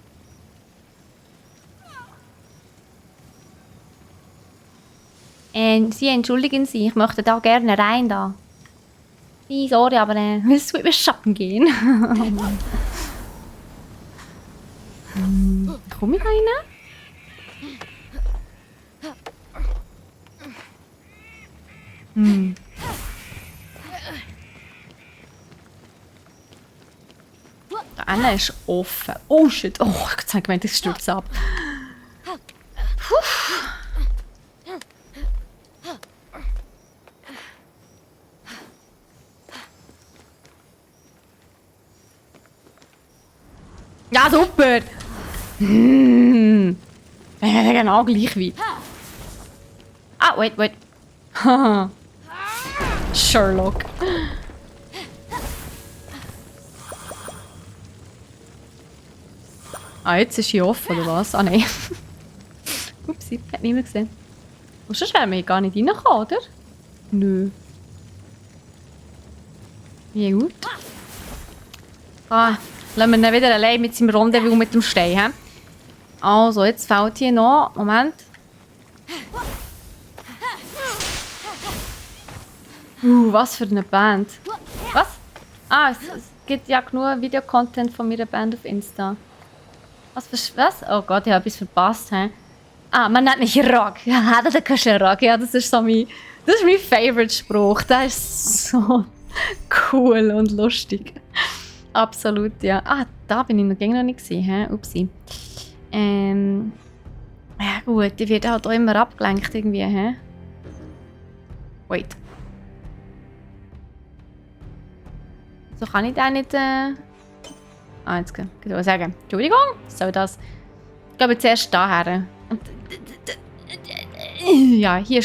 Sie entschuldigen Sie, ich möchte da gerne rein da. Sie, sorry, aber es wird mir Schatten gehen. Komme ich da rein? Da einer ist offen. Oh shit. Oh, ich habe gemeint, ich stürze ab. Puh. Ja, super. Genau gleich weit. Ah, wait. Sherlock. Ah, jetzt ist hier offen, oder was? Ah, nein. Upsi, hat niemand gesehen. Und sonst wären wir hier gar nicht reingekommen, oder? Nö. Ja, gut. Ah, lassen wir ihn wieder allein mit seinem Rendezvous mit dem Stein, he? Also, jetzt fällt hier noch... Moment. Was für eine Band. Was? Ah, es gibt ja genug Videocontent von meiner Band auf Insta. Was? Oh Gott, ich habe etwas verpasst, he? Ah, man nennt mich Rock. Ja, das ist ein Rock. Ja, das ist so mein Favorite-Spruch. Der ist so cool und lustig. Absolut, ja. Ah, da bin ich noch nicht gesehen, he? Upsi. Ja gut, die wird halt auch immer abgelenkt irgendwie, he? Wait. So kann ich da nicht, Ah, jetzt kann ich sagen. Entschuldigung, soll das... Ich glaube zuerst daher. Ja, hier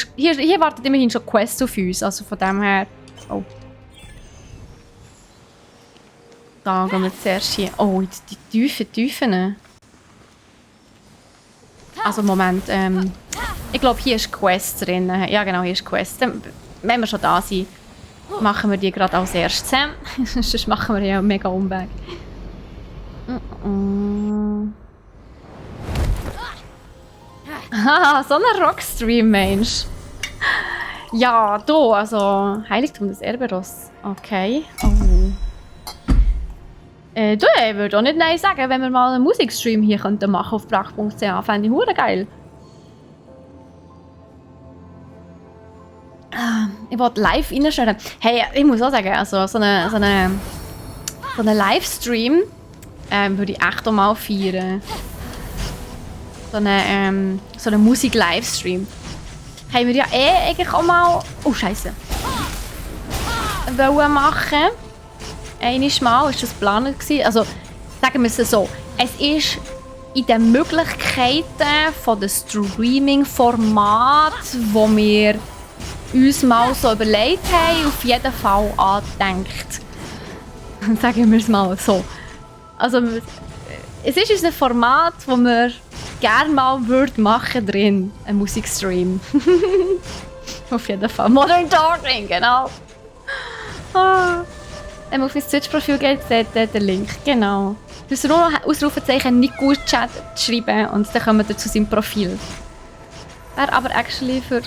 wartet immerhin schon Quest auf uns, also von dem her... Oh. Da gehen wir zuerst hier... Oh, die Tiefen. Also Moment, ich glaube hier ist Quest drin. Ja genau, hier ist Quest. Wenn wir schon da sind, machen wir die gerade als erstes. Sonst machen wir ja einen mega Umweg. Haha, so ein Rockstream, Mensch. Ja, da, also Heiligtum des Erberos. Okay. Oh. Du, ich würde auch nicht nein sagen, wenn wir mal einen Musikstream hier könnten machen auf brach.ch. Fände ich hure geil. Ich wollte live reinstellen. Hey, ich muss auch sagen, also so einen Livestream würde ich echt auch mal feiern. So einen Musik-Livestream. Haben wir ja eigentlich auch mal... Oh, Scheiße. Wollen machen. Einiges Mal war das geplant. Also, sagen wir es so. Es ist in den Möglichkeiten von den Streaming-Formaten, die wir uns mal so überlegt haben, auf jeden Fall angedenkt. Sagen wir es mal so. Also, es ist unser Format, wo wir gerne mal würde machen drin. Ein Musikstream. Auf jeden Fall. Modern Talking, genau. Ah. Wenn man auf mein Twitch-Profil geht, seht ihr den Link. Genau. Du musst nur noch Ausrufezeichen nicht gut Chat schreiben und dann kommen wir zu seinem Profil. Wäre aber actually für...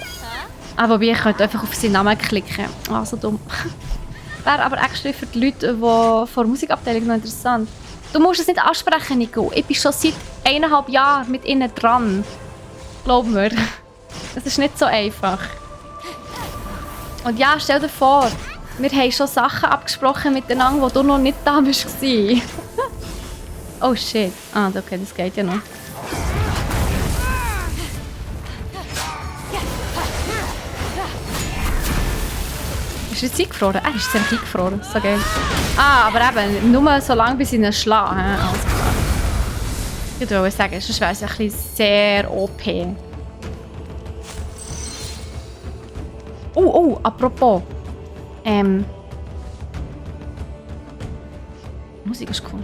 Ah, wobei, ich könnte einfach auf seinen Namen klicken. Ah, so dumm. Wäre aber actually für die Leute, die vor der Musikabteilung noch interessant. Du musst es nicht ansprechen, Nico. Ich bin schon seit 1,5 Jahren mit ihnen dran. Glaub mir. Das ist nicht so einfach. Und ja, stell dir vor, wir haben schon Sachen abgesprochen miteinander, wo du noch nicht da warst. Oh shit. Ah, okay, das geht ja noch. Ist jetzt eingefroren? Ist jetzt einfach eingefroren. So geil. Ah, aber eben, nur so lange bis ich ihn schlage. Alles klar. Ich würde sagen, sonst wäre es ein bisschen sehr OP. Oh, apropos. Musik ist cool.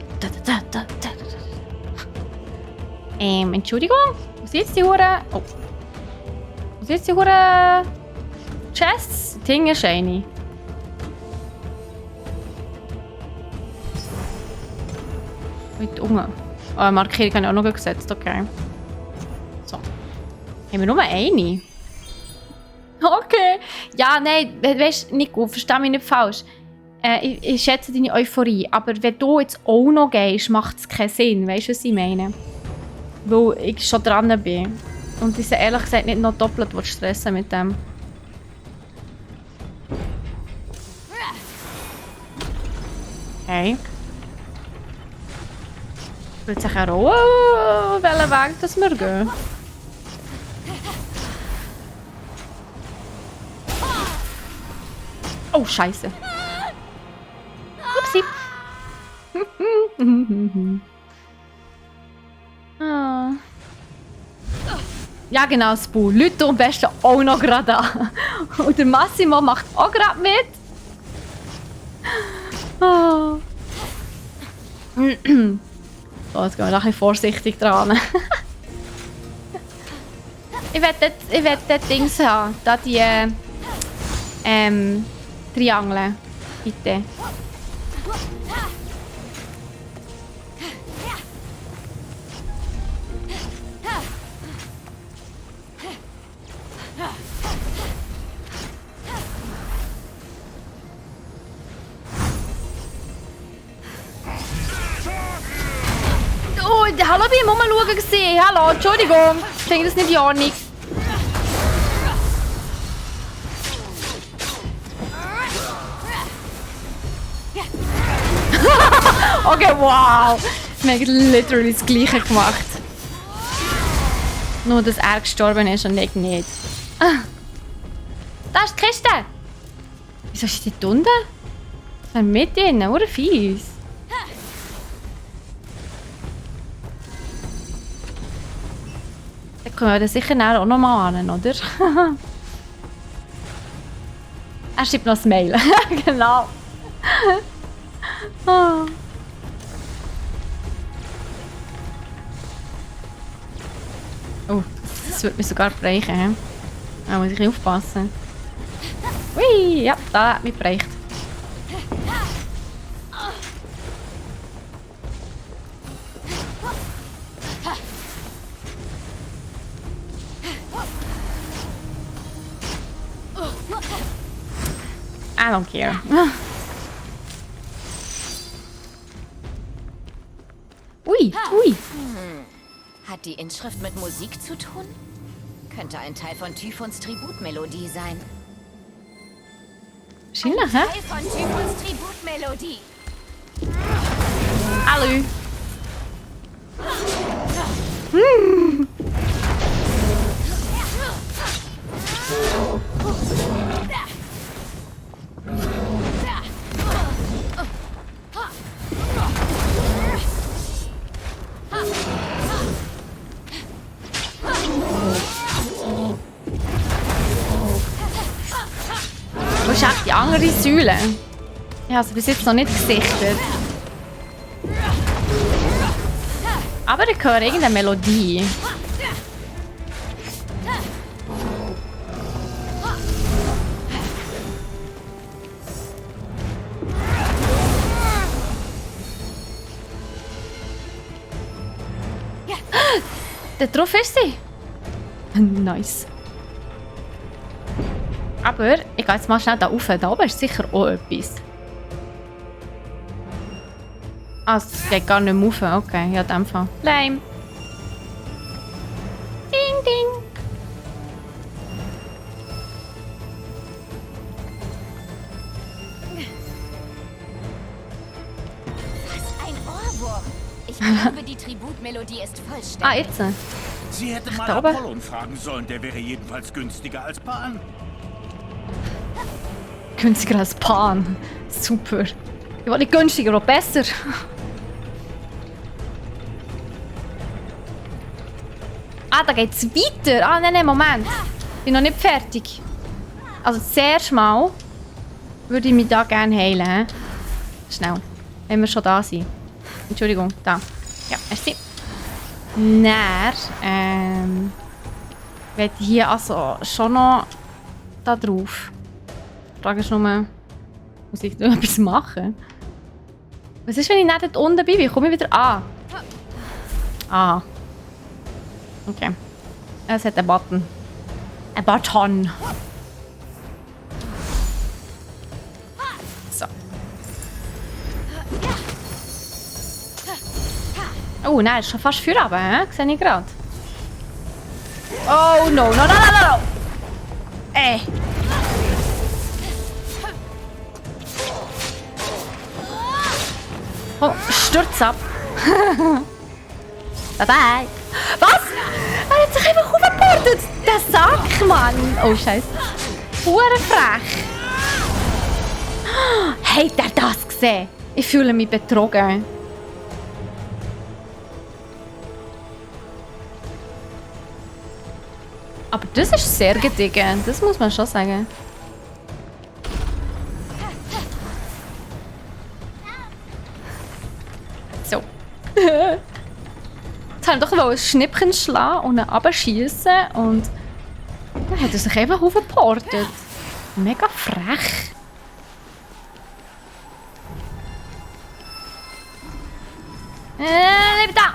Entschuldigung? Wo sind jetzt die Hure? Oh. Wo sind jetzt die Hure Chests? Die Dinge shiny. Weit unten. Oh, Markierung habe ich auch noch gesetzt, okay. So. Haben wir nur eine? Okay. Ja, nein, weißt du, Nico, versteh mich nicht falsch. Ich schätze deine Euphorie, aber wenn du jetzt auch noch gehst, macht es keinen Sinn. Weißt du, was ich meine? Weil ich schon dran bin. Und ich sie ehrlich gesagt nicht noch doppelt stressen mit dem. Okay. Ich will sicher auch welchen Weg dass wir gehen. Oh, Scheiße. Upsi. Ah. Ja, genau, Spu. Leute am besten auch noch gerade an. Und der Massimo macht auch gerade mit. Oh. So, jetzt gehen wir ein bisschen vorsichtig dran. Ich will das Dings haben. Da die Triangle. Bitte. Oh, hallo, ich muss mal schauen. Hallo, Entschuldigung. Ich denke, das ist nicht in Ordnung. Okay, wow. Wir haben literally das Gleiche gemacht. Nur, dass er gestorben ist und ich nicht. Ah. Da ist die Kiste. Wieso ist die unten? Wir sind mit drin, oder fies. Da können wir das sicher auch noch mal an, oder? Er schreibt noch ein Mail. Genau. Oh. Oh, das wird mich sogar brechen. Da muss ich aufpassen. Ui, ja, da hat mich gebrecht. I don't care. Ui, ui. Hat die Inschrift mit Musik zu tun? Könnte ein Teil von Typhons Tributmelodie sein. Wahrscheinlich, hä? Teil von Typhons Tributmelodie. Hallo. Wo ist echt die andere Säule? Ich habe sie bis jetzt noch nicht gesichtet. Aber ich höre irgendeine Melodie. Da drauf ist sie. Nice. Aber ich gehe jetzt mal schnell da rauf. Da oben ist sicher auch etwas. Ah, es geht gar nicht mehr rauf. Okay, ja, in dem Fall. Lame. Ding, ding. Ein Ohrwurm. Ich glaube, die Tributmelodie ist vollständig. Ah, jetzt. Sie hätte mal da oben? Apollon fragen sollen, der wäre jedenfalls günstiger als Pan. Günstiger als Pan. Super. Ich wollte nicht günstiger, aber besser. Ah, da geht's weiter. Ah, nein, Moment. Ich bin noch nicht fertig. Also zuerst mal würde ich mich da gerne heilen. He? Schnell. Wenn wir schon da sind. Entschuldigung, da. Ja, merci. Dann, werde ich hier also schon noch da drauf. Die Frage ist nur, muss ich noch etwas machen? Was ist, wenn ich nicht dort unten bin? Wie komme ich wieder an? Ah. Okay. Es hat einen Button. Ein Button. So. Oh nein, ist schon fast für runter, hä? Sehe ich gerade. Oh no, no, no, no, no, no! Ey! Oh, stürz ab! Bye bye! Was? Er hat sich einfach aufgebordet! Der Sack, Mann! Oh, Scheiße. Hure frech! Hat er das gesehen? Ich fühle mich betrogen. Aber das ist sehr gediegen, das muss man schon sagen. So. Jetzt haben wir doch ein Schnippchen schlagen und ihn runterschiessen und dann hat er sich einfach aufgeportet. Mega frech. Bleib da!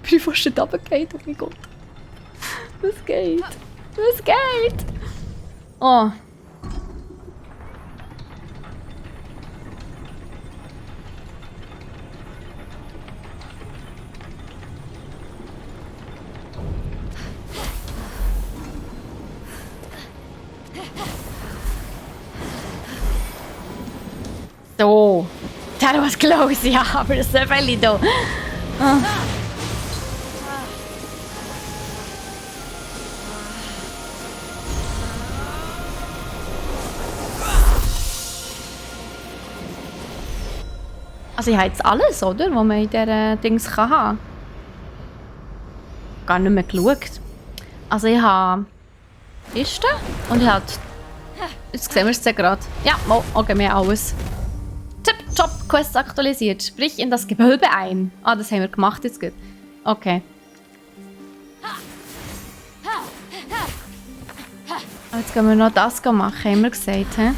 Ich bin fast nicht runtergefallen, oh mein Gott. Was geht? Was geht? Oh. So. That was close, ja, aber das ist ein Fälle da. Oh. Also ich habe jetzt alles, oder? Was man in dieser Dings kann haben. Gar nicht mehr geschaut. Also ich habe Kiste und ich habe... Jetzt sehen wir es ja gerade. Ja, okay, wir haben alles. Tipptopp, Quest aktualisiert. Sprich in das Gewölbe ein. Ah, das haben wir gemacht jetzt gut. Okay. Jetzt gehen wir noch das machen, haben wir gesagt, hä?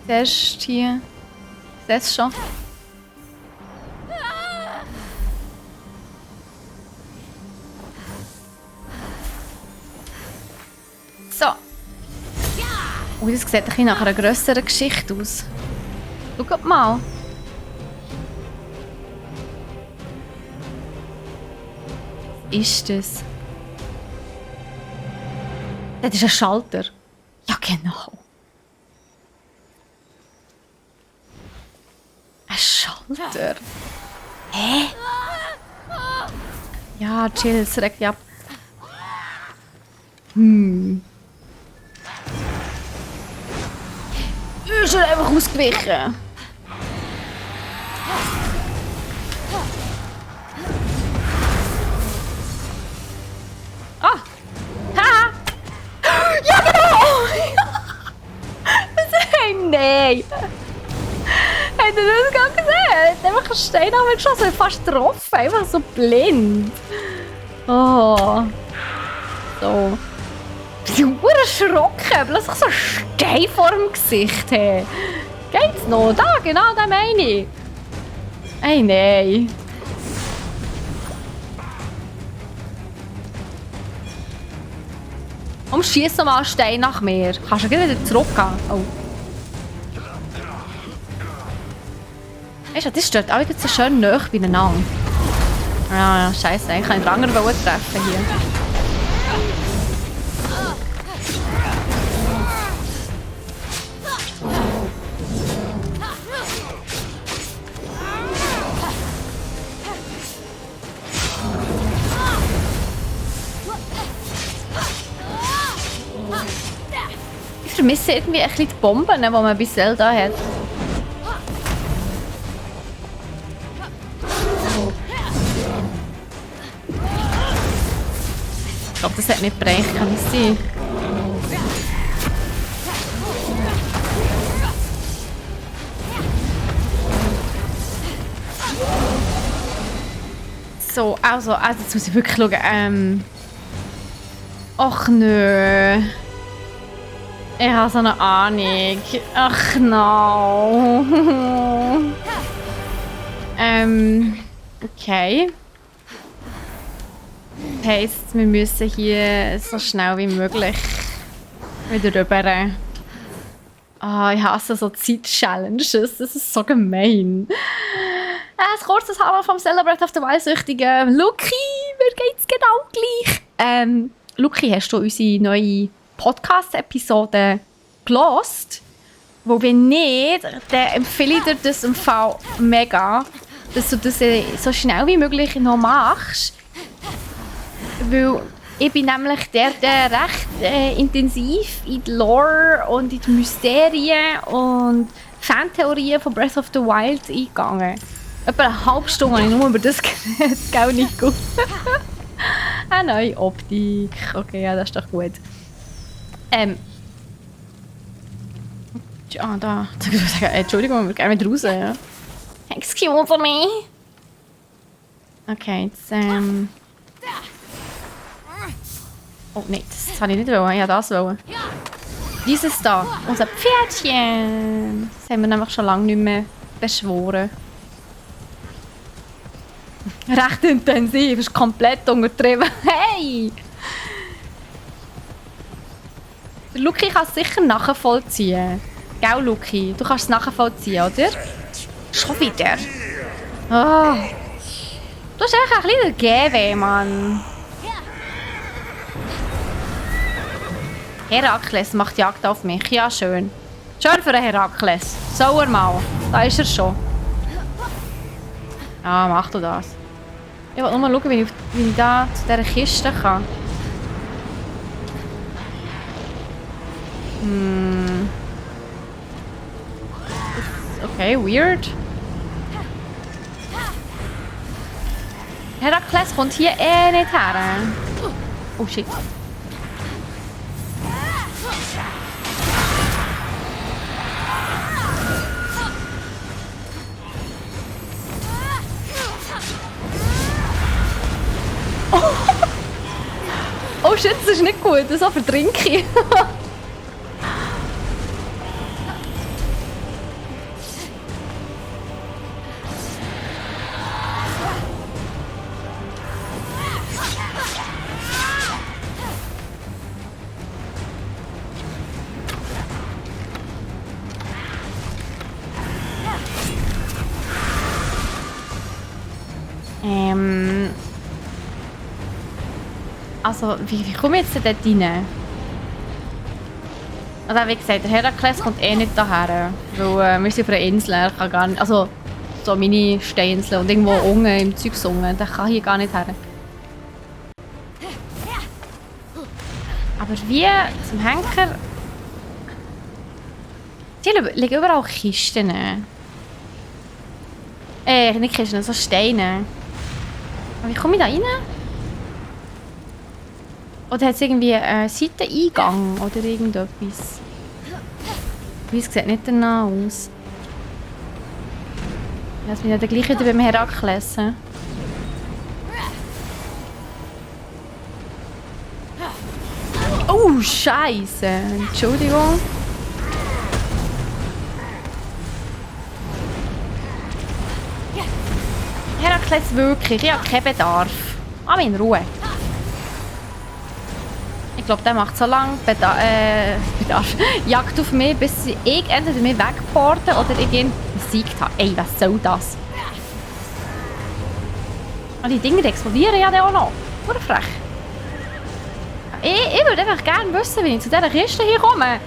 Zuerst hier... Das schon. So. Oh, das sieht ein bisschen nach einer grösseren Geschichte aus. Schaut mal. Was ist das? Das ist ein Schalter. Ja, genau. Ein Schalter? Hä? Ja, chill, es regt dich ab. Ist er einfach ausgewichen? Ah! Haha! Ja, genau! Hey, nein! Habt ihr das gar gesehen? Er hat einfach einen Stein auf mich geschossen, fast getroffen, einfach so blind. Oh. So. Ich bin erschrocken, plötzlich so ein Stein vor dem Gesicht. Hey. Geht's noch? Da, genau, da meine ich. Ey, nein. Warum schießt noch mal einen Stein nach mir? Kannst du gleich wieder zurückgehen? Oh. Weißt du, das steht auch so schön nahe beieinander. Ja, scheiße, eigentlich kann ich den anderen treffen hier. Ich vermisse irgendwie ein bisschen die Bomben, die man bei Zelda hat. Ich glaube, das hat nicht bereicht, kann es sein? So, also jetzt muss ich wirklich schauen. Ach nö. Ich habe so eine Ahnung. Ach no. Okay. Das heisst, wir müssen hier so schnell wie möglich wieder rüber. Ich hasse so Zeit-Challenges. Das ist so gemein. Ein kurzes Hallo vom Celebrate of the Wild-Süchtigen. Luki, mir geht's genau gleich. Luki, hast du unsere neue Podcast-Episode gelost? Wo wenn nicht, dann empfehle ich dir das im Fall mega, dass du das so schnell wie möglich noch machst. Weil ich bin nämlich der recht intensiv in die Lore und in die Mysterien und Fantheorien von Breath of the Wild eingegangen. Etwa eine halbe Stunde habe ich nur über das geredet, gell, Nico? Eine neue Optik. Okay, ja, das ist doch gut. Ja, da. Entschuldigung, wir gehen wieder raus, ja. Excuse me. Okay, jetzt, oh nein, das habe ich nicht wollen. Ich wollte das wollen. Dieses da, unser Pferdchen. Das haben wir nämlich schon lange nicht mehr beschworen. Recht intensiv, ist komplett untertrieben. Hey! Der Luki kann es sicher nachvollziehen. Gell, Luki? Du kannst es nachvollziehen, oder? Schon wieder. Oh. Du hast einfach ein bisschen GW, Mann. Herakles macht Jagd auf mich. Ja, schön. Schön für den Herakles. Soll er mal. Da ist er schon. Ja, mach du das. Ich will nur mal schauen, wie ich da zu dieser Kiste kann. Okay, weird. Herakles kommt hier nicht her. Oh shit. Oh shit, das ist nicht gut. Das verdrinke ich. Also, wie komme ich jetzt dort rein? Also, wie gesagt, der Herakles kommt nicht daher. Weil wir sind auf einer Insel, er kann gar nicht... Also, so meine Steininsel und irgendwo unten im Zeugs unten. Der kann hier gar nicht her. Aber wie zum Henker... Hier liegen überall Kisten. Nicht Kisten, so Steine. Aber wie komme ich da rein? Oder hat es irgendwie einen Seiteneingang oder irgendetwas? Es sieht nicht danach aus. Jetzt bin ich ja gleich wieder beim Herakles. Oh, Scheiße! Entschuldigung. Herakles wirklich, ich habe keinen Bedarf. Aber in Ruhe. Ich glaube, der macht so lange Bedarf. Jagd auf mich, bis ich entweder mich wegporte oder ich ihn besiegt habe. Ey, was soll das? Und die Dinger explodieren ja dann auch noch. Nur frech. Ich würde einfach gerne wissen, wie ich zu dieser Kiste hier komme.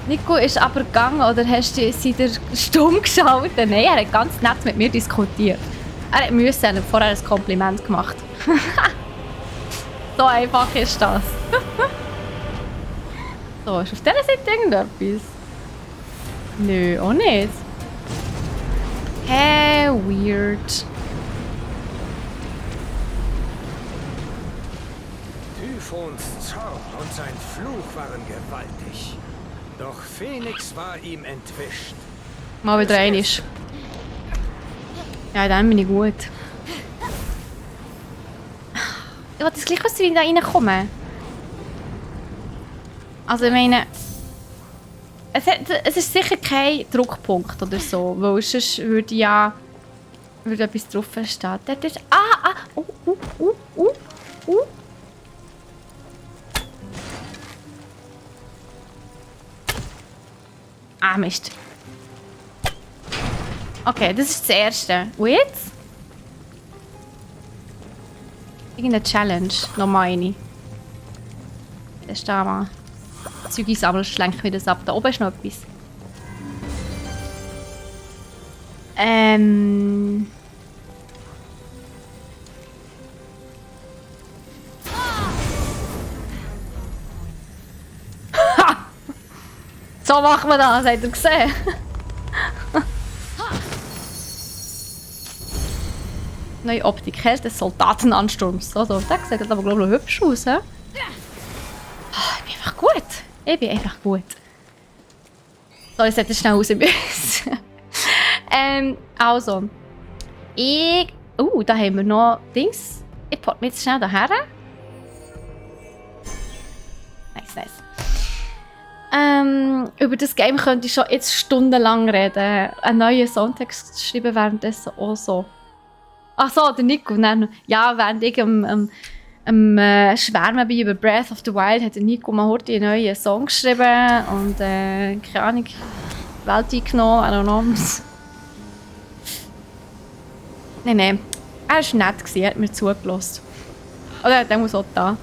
Nico ist aber gegangen, oder hast du sie stumm geschaltet? Nein, er hat ganz nett mit mir diskutiert. Er musste vorher ein Kompliment gemacht. So einfach ist das. So, ist auf dieser Seite irgendetwas? Nö, auch nicht. Hä, weird. Typhons Zorn und sein Fluch waren gewaltig. Doch Phoenix war ihm entwischt. Mal wieder einisch. Ja, dann bin ich gut. Ich wollte das gleich wissen, wie ich da reinkomme. Also ich meine... Es ist sicher kein Druckpunkt oder so, weil sonst würde ja... würde etwas drauf stehen. Dort ist... Ah, Mist. Okay, das ist das Erste. Und jetzt? Irgendeine Challenge. Nochmal eine. Das ist da mal. Zeug sammeln, schlenke ich mir das ab. Da oben ist noch etwas. So machen wir das, habt ihr gesehen? Neue Optik, Kälte des Soldatenansturms. Also, der sieht aber, glaube ich, hübsch aus. He? Ich bin einfach gut. Ich bin einfach gut. So, ich sollte schnell raus im Bus. Also. Da haben wir noch Dings. Ich packe mich jetzt schnell daher. Nice. Über das Game könnte ich schon jetzt stundenlang reden. Einen neuen Songtext geschrieben währenddessen auch so. Ach so, der Nico. Ja, während ich am Schwärmen bin über Breath of the Wild, hat der Nico mal heute einen neuen Song geschrieben und keine Ahnung, Welt eingenommen, I don't know. Nein. Er war nett, er hat mir zugelassen. Oder der muss auch da.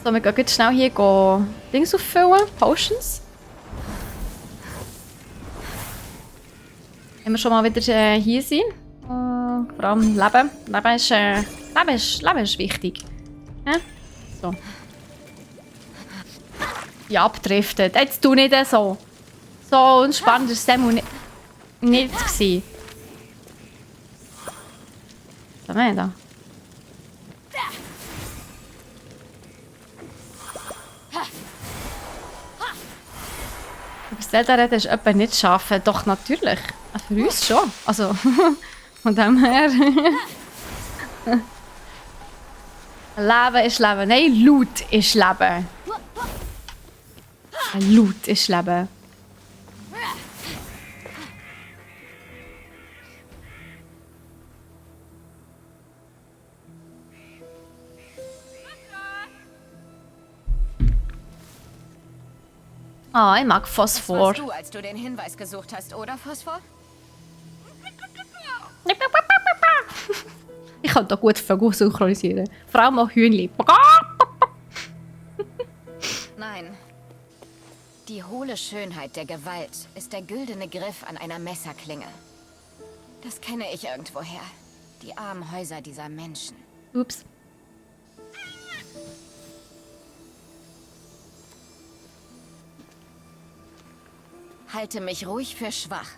So, wir gehen jetzt schnell hier Dings auffüllen, Potions. Wenn wir schon mal wieder hier sind. Vor allem Leben. Leben ist wichtig. Ja? So. Ja, abdriftet. Jetzt tu nicht so. So unspannend war es nicht gewesen. Was haben wir da? Über Zelda reden ist etwa nicht schaffen. Doch, natürlich. Für uns schon. Also, von dem her. Leben ist Leben. Nein, Loot ist Leben. Loot ist Leben. Ah, ich mag Phosphor. Das warst du, als du den Hinweis gesucht hast, oder, Phosphor? Ich kann da gut Vögel synchronisieren. Vor allem auch Hühnchen. Nein. Die hohle Schönheit der Gewalt ist der güldene Griff an einer Messerklinge. Das kenne ich irgendwoher. Die armen Häuser dieser Menschen. Ups. Halte mich ruhig für schwach.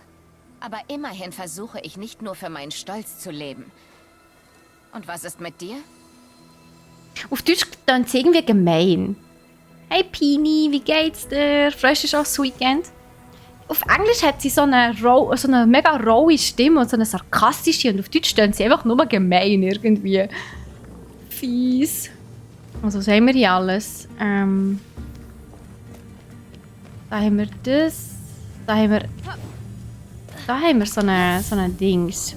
Aber immerhin versuche ich nicht nur für meinen Stolz zu leben. Und was ist mit dir? Auf Deutsch dann es irgendwie gemein. Hey Pini, wie geht's dir? Freust du dich aufs Weekend? Auf Englisch hat sie so eine mega rohe Stimme und so eine sarkastische. Und auf Deutsch dann sie einfach nur gemein irgendwie. Fies. Also was haben wir hier alles? Da haben wir das. Da haben wir so eine Dings.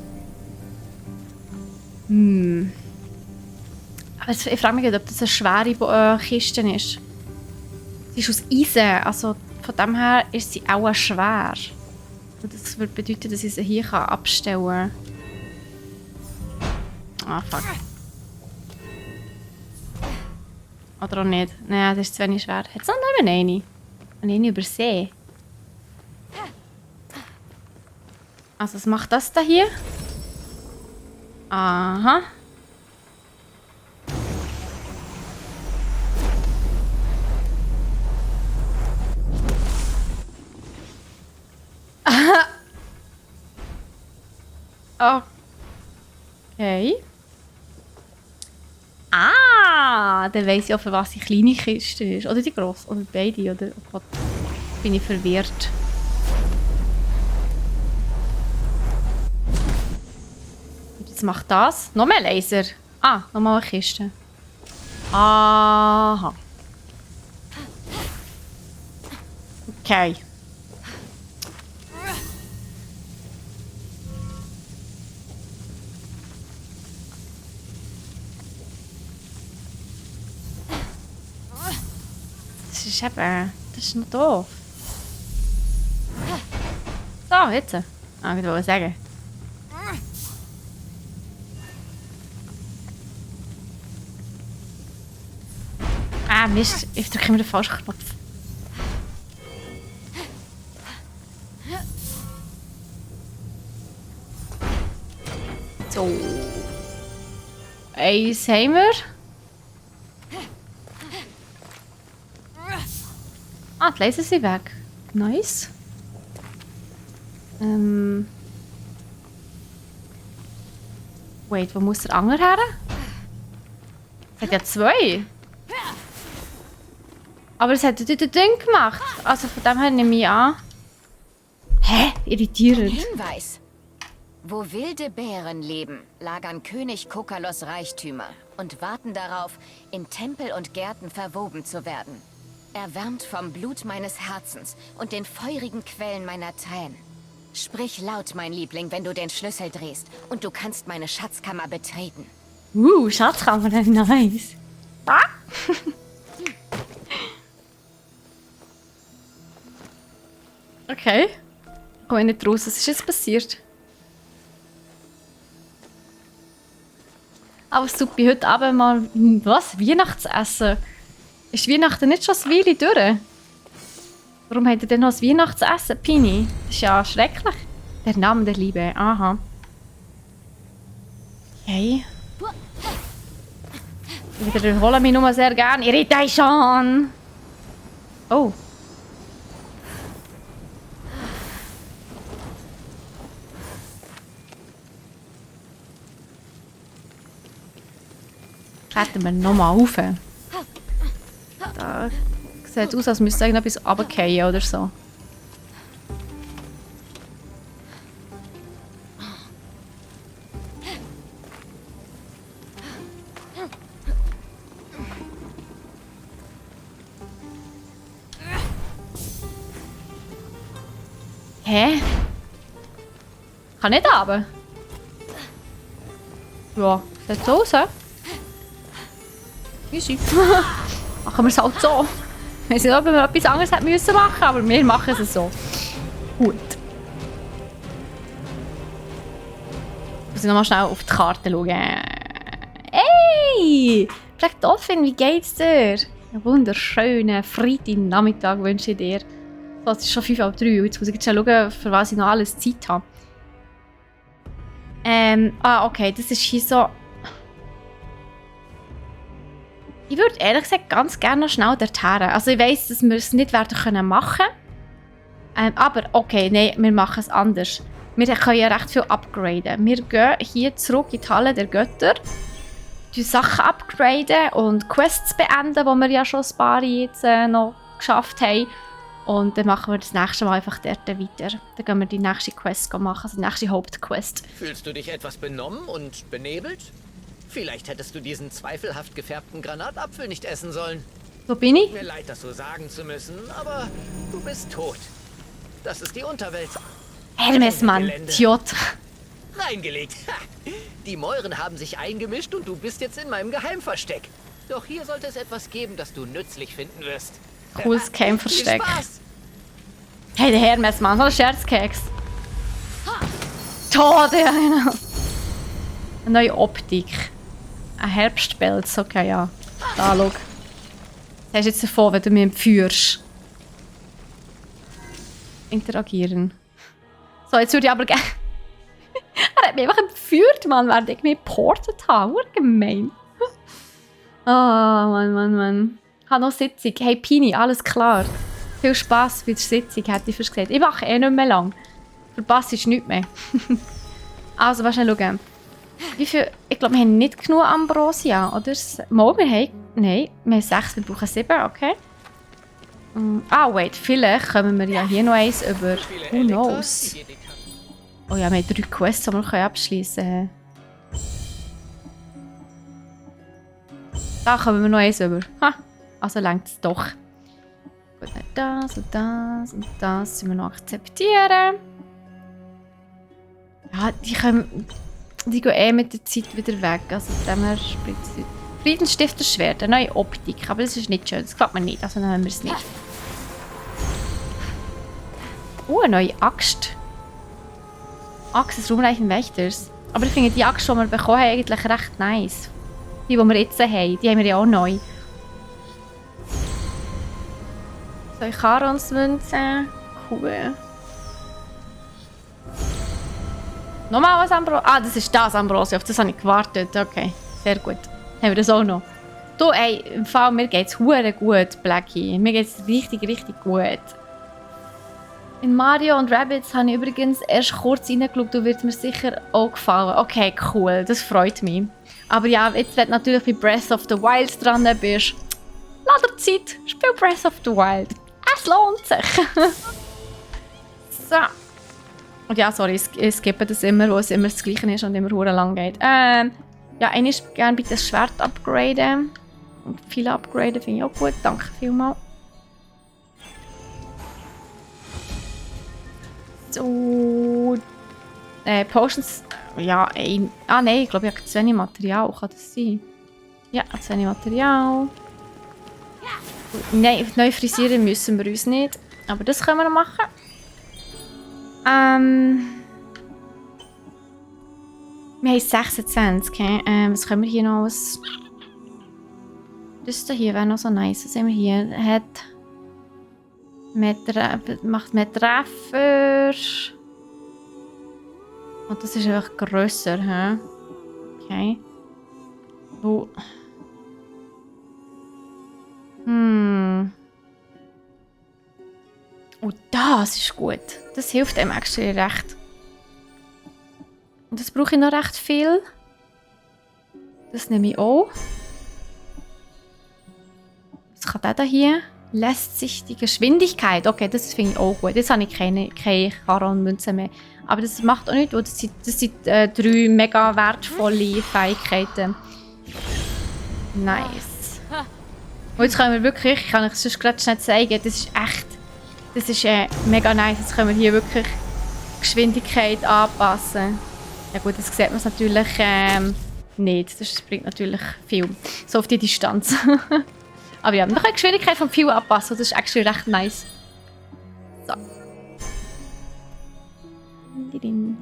Aber ich frage mich nicht, ob das eine schwere Kiste ist. Sie ist aus Eisen, also von dem her ist sie auch schwer. Und das würde bedeuten, dass ich sie hier abstellen kann. Ah, fuck. Oder auch nicht. Nein, das ist zu wenig schwer. Hat es noch nicht mehr eine? Habe ich eine übersehen? Also, was macht das da hier? Aha. Okay. Ah, dann weiss ich auch, für was die kleine Kiste ist. Oder die grosse. Oder beide. Oder oh Gott, bin ich verwirrt. Und jetzt macht das. Noch mehr Laser. Ah, nochmal eine Kiste. Aha. Okay. Das ist eben... Das ist noch doof. So, jetzt. Ah, ich wollte sagen. Ah, Mist. Ich drücke immer den falschen Knopf. So. Eins haben wir. Ah, die Laser sind weg. Nice. Wait, wo muss der andere her? Es hat ja zwei. Aber es hat den Ding gemacht. Also von dem her nehme ich an. Hä? Irritierend. Hinweis. Wo wilde Bären leben, lagern König Kokalos Reichtümer und warten darauf, in Tempel und Gärten verwoben zu werden. Erwärmt vom Blut meines Herzens und den feurigen Quellen meiner Tränen. Sprich laut, mein Liebling, wenn du den Schlüssel drehst, und du kannst meine Schatzkammer betreten. Schatzkammer, nice. Ah. Okay. Ich komme nicht raus. Was ist jetzt passiert? Aber super, heute Abend mal... Was? Weihnachtsessen? Ist Weihnachten nicht schon eine Weile durch? Warum hat er denn noch das Weihnachtsessen, Pini? Das ist ja schrecklich. Der Name der Liebe. Aha. Okay. Ich wiederhole mich nur sehr gern. Irritation! Oh. Klettern wir nochmal rauf. Da sieht aus, als müsste irgendetwas runterfallen oder so. Hä? Kann nicht runter? Ja, sieht so aus, hä? Easy. Machen wir es halt so. Ich weiß nicht, ob wir etwas anderes hätten müssen machen, aber wir machen es so. Gut. Ich muss nochmal schnell auf die Karte schauen. Hey! Black Dolphin, wie geht's dir? Einen wunderschönen Freitagnachmittag wünsche ich dir. So, es ist schon 5:03 Uhr. Jetzt muss ich schauen, für was ich noch alles Zeit habe. Okay, das ist hier so... Ich würde ehrlich gesagt ganz gerne noch schnell dorthin. Also ich weiss, dass wir es nicht werden machen können. Aber okay, nein, wir machen es anders. Wir können ja recht viel upgraden. Wir gehen hier zurück in die Halle der Götter. Die Sachen upgraden und Quests beenden, die wir ja schon ein paar jetzt noch geschafft haben. Und dann machen wir das nächste Mal einfach dort weiter. Dann gehen wir die nächste Quest machen, also die nächste Hauptquest. Fühlst du dich etwas benommen und benebelt? Vielleicht hättest du diesen zweifelhaft gefärbten Granatapfel nicht essen sollen. Wo bin ich? Mir leid, das so sagen zu müssen, aber du bist tot. Das ist die Unterwelt. Hermes, Mann. Gelände. Idiot. Reingelegt. Ha. Die Mäuren haben sich eingemischt und du bist jetzt in meinem Geheimversteck. Doch hier sollte es etwas geben, das du nützlich finden wirst. Cooles Geheimversteck. Viel Spaß. Hey, der Hermes, Mann. So ein Scherzkeks. Tode, ja, genau. Eine neue Optik. Ein Herbstpelz. Okay, ja. Da, schau. Was hast du jetzt davon, wenn du mich entführst? Interagieren. So, jetzt würde ich aber gerne... Er hat mich einfach entführt, Mann, während ich mich geportet habe. Gemein. Oh, Mann. Ich habe noch Sitzung. Hey, Pini, alles klar. Viel Spass bei der Sitzung, hätte ich fast gesagt. Ich mache nicht mehr lang. Verpasst ist nichts mehr. Also, wahrscheinlich schauen. Wie viel... Ich glaube, wir haben nicht genug Ambrosia, oder? Mal, wir haben... Nein, wir haben 6, wir brauchen 7, okay. Wait, vielleicht kommen wir ja hier noch eins über... Who knows? Oh ja, wir haben 3 Quests, die wir abschließen können. Da kommen wir noch eins über. Ha! Also reicht es doch. Gut, das und das und das müssen wir noch akzeptieren. Ja, die gehen mit der Zeit wieder weg. Also dem her Friedensstifter-Schwert, eine neue Optik. Aber das ist nicht schön, das gefällt mir nicht. Also dann haben wir es nicht. Eine neue Axt. Axt des ruhmreichen Wächters. Aber ich finde die Axt, die wir bekommen haben, eigentlich recht nice. Die wir jetzt haben, die haben wir ja auch neu. So, Charonsmünze. Cool. Nochmal was Ambrosia. Das ist das Ambrosia. Auf das habe ich gewartet. Okay, sehr gut. Haben wir das auch noch. Du, ey, im Fall, mir geht es hure gut, Blackie. Mir geht es richtig, richtig gut. In Mario und Rabbids habe ich übrigens erst kurz reingeschaut. Du wird mir sicher auch gefallen. Okay, cool. Das freut mich. Aber ja, jetzt, wenn du natürlich bei Breath of the Wild dran bist, lass dir Zeit. Spiel Breath of the Wild. Es lohnt sich. So. Und ja, sorry, ich skippe das immer, wo es immer das Gleiche ist und immer hure lang geht. Ja, einmal gerne bitte das Schwert upgraden. Und viele upgraden finde ich auch gut. Danke vielmals. So. Potions. Ja, nein, ich glaube, ich habe zu wenig Material. Kann das sein? Ja, zu wenig Material. Nein, neu frisieren müssen wir uns nicht. Aber das können wir noch machen. Wir haben 26. Okay? Was können wir hier noch aus? Das hier wäre noch so nice. Was haben wir hier? Macht mehr Treffer. Und das ist einfach grösser, hä? Okay. Oh. Oh, das ist gut. Das hilft einem actually recht. Und das brauche ich noch recht viel. Das nehme ich auch. Was kann der hier? Lässt sich die Geschwindigkeit. Okay, das finde ich auch gut. Jetzt habe ich keine Charon-Münzen mehr. Aber das macht auch nichts. Das sind 3 mega wertvolle Fähigkeiten. Nice. Und jetzt können wir wirklich, ich kann euch sonst gerade schnell zeigen, das ist echt, das ist mega nice. Jetzt können wir hier wirklich Geschwindigkeit anpassen. Ja gut, das sieht man natürlich nicht. Das bringt natürlich viel. So auf die Distanz. Aber ja, wir können die Geschwindigkeit vom Pfeil anpassen. Das ist actually recht nice. So.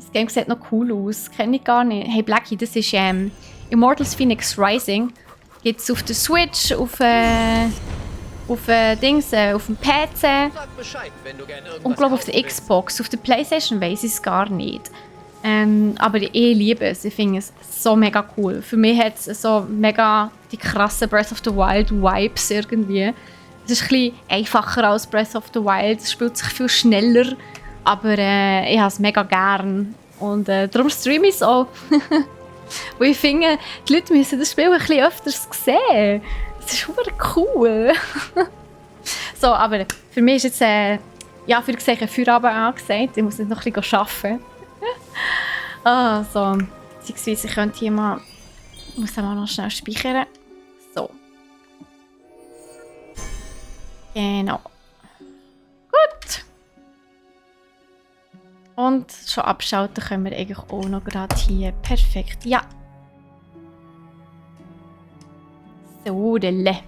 Das Game sieht noch cool aus. Kenne ich gar nicht. Hey Blackie, das ist Immortals Phoenix Rising. Gibt es auf der Switch, auf Dings, auf dem PC. Sag Bescheid, wenn du gerne irgendwas und glaube auf der Xbox. Auf der Playstation weiss ich es gar nicht. Aber ich liebe es. Ich finde es so mega cool. Für mich hat es so mega die krassen Breath of the Wild Vibes irgendwie. Es ist ein bisschen einfacher als Breath of the Wild. Es spielt sich viel schneller. Aber ich habe es mega gern. Und darum streame ich es auch. Weil ich finde, die Leute müssen das Spiel ein bisschen öfters sehen. Das ist super cool. So, aber für mich ist jetzt ja, für Feierabend angesagt. Ich muss nicht noch ein bisschen arbeiten. So. Beziehungsweise ich könnte hier mal Ich muss aber noch schnell speichern. So. Genau. Gut. Und schon abschalten können wir eigentlich auch noch gerade hier. Perfekt. Ja. So, Delle.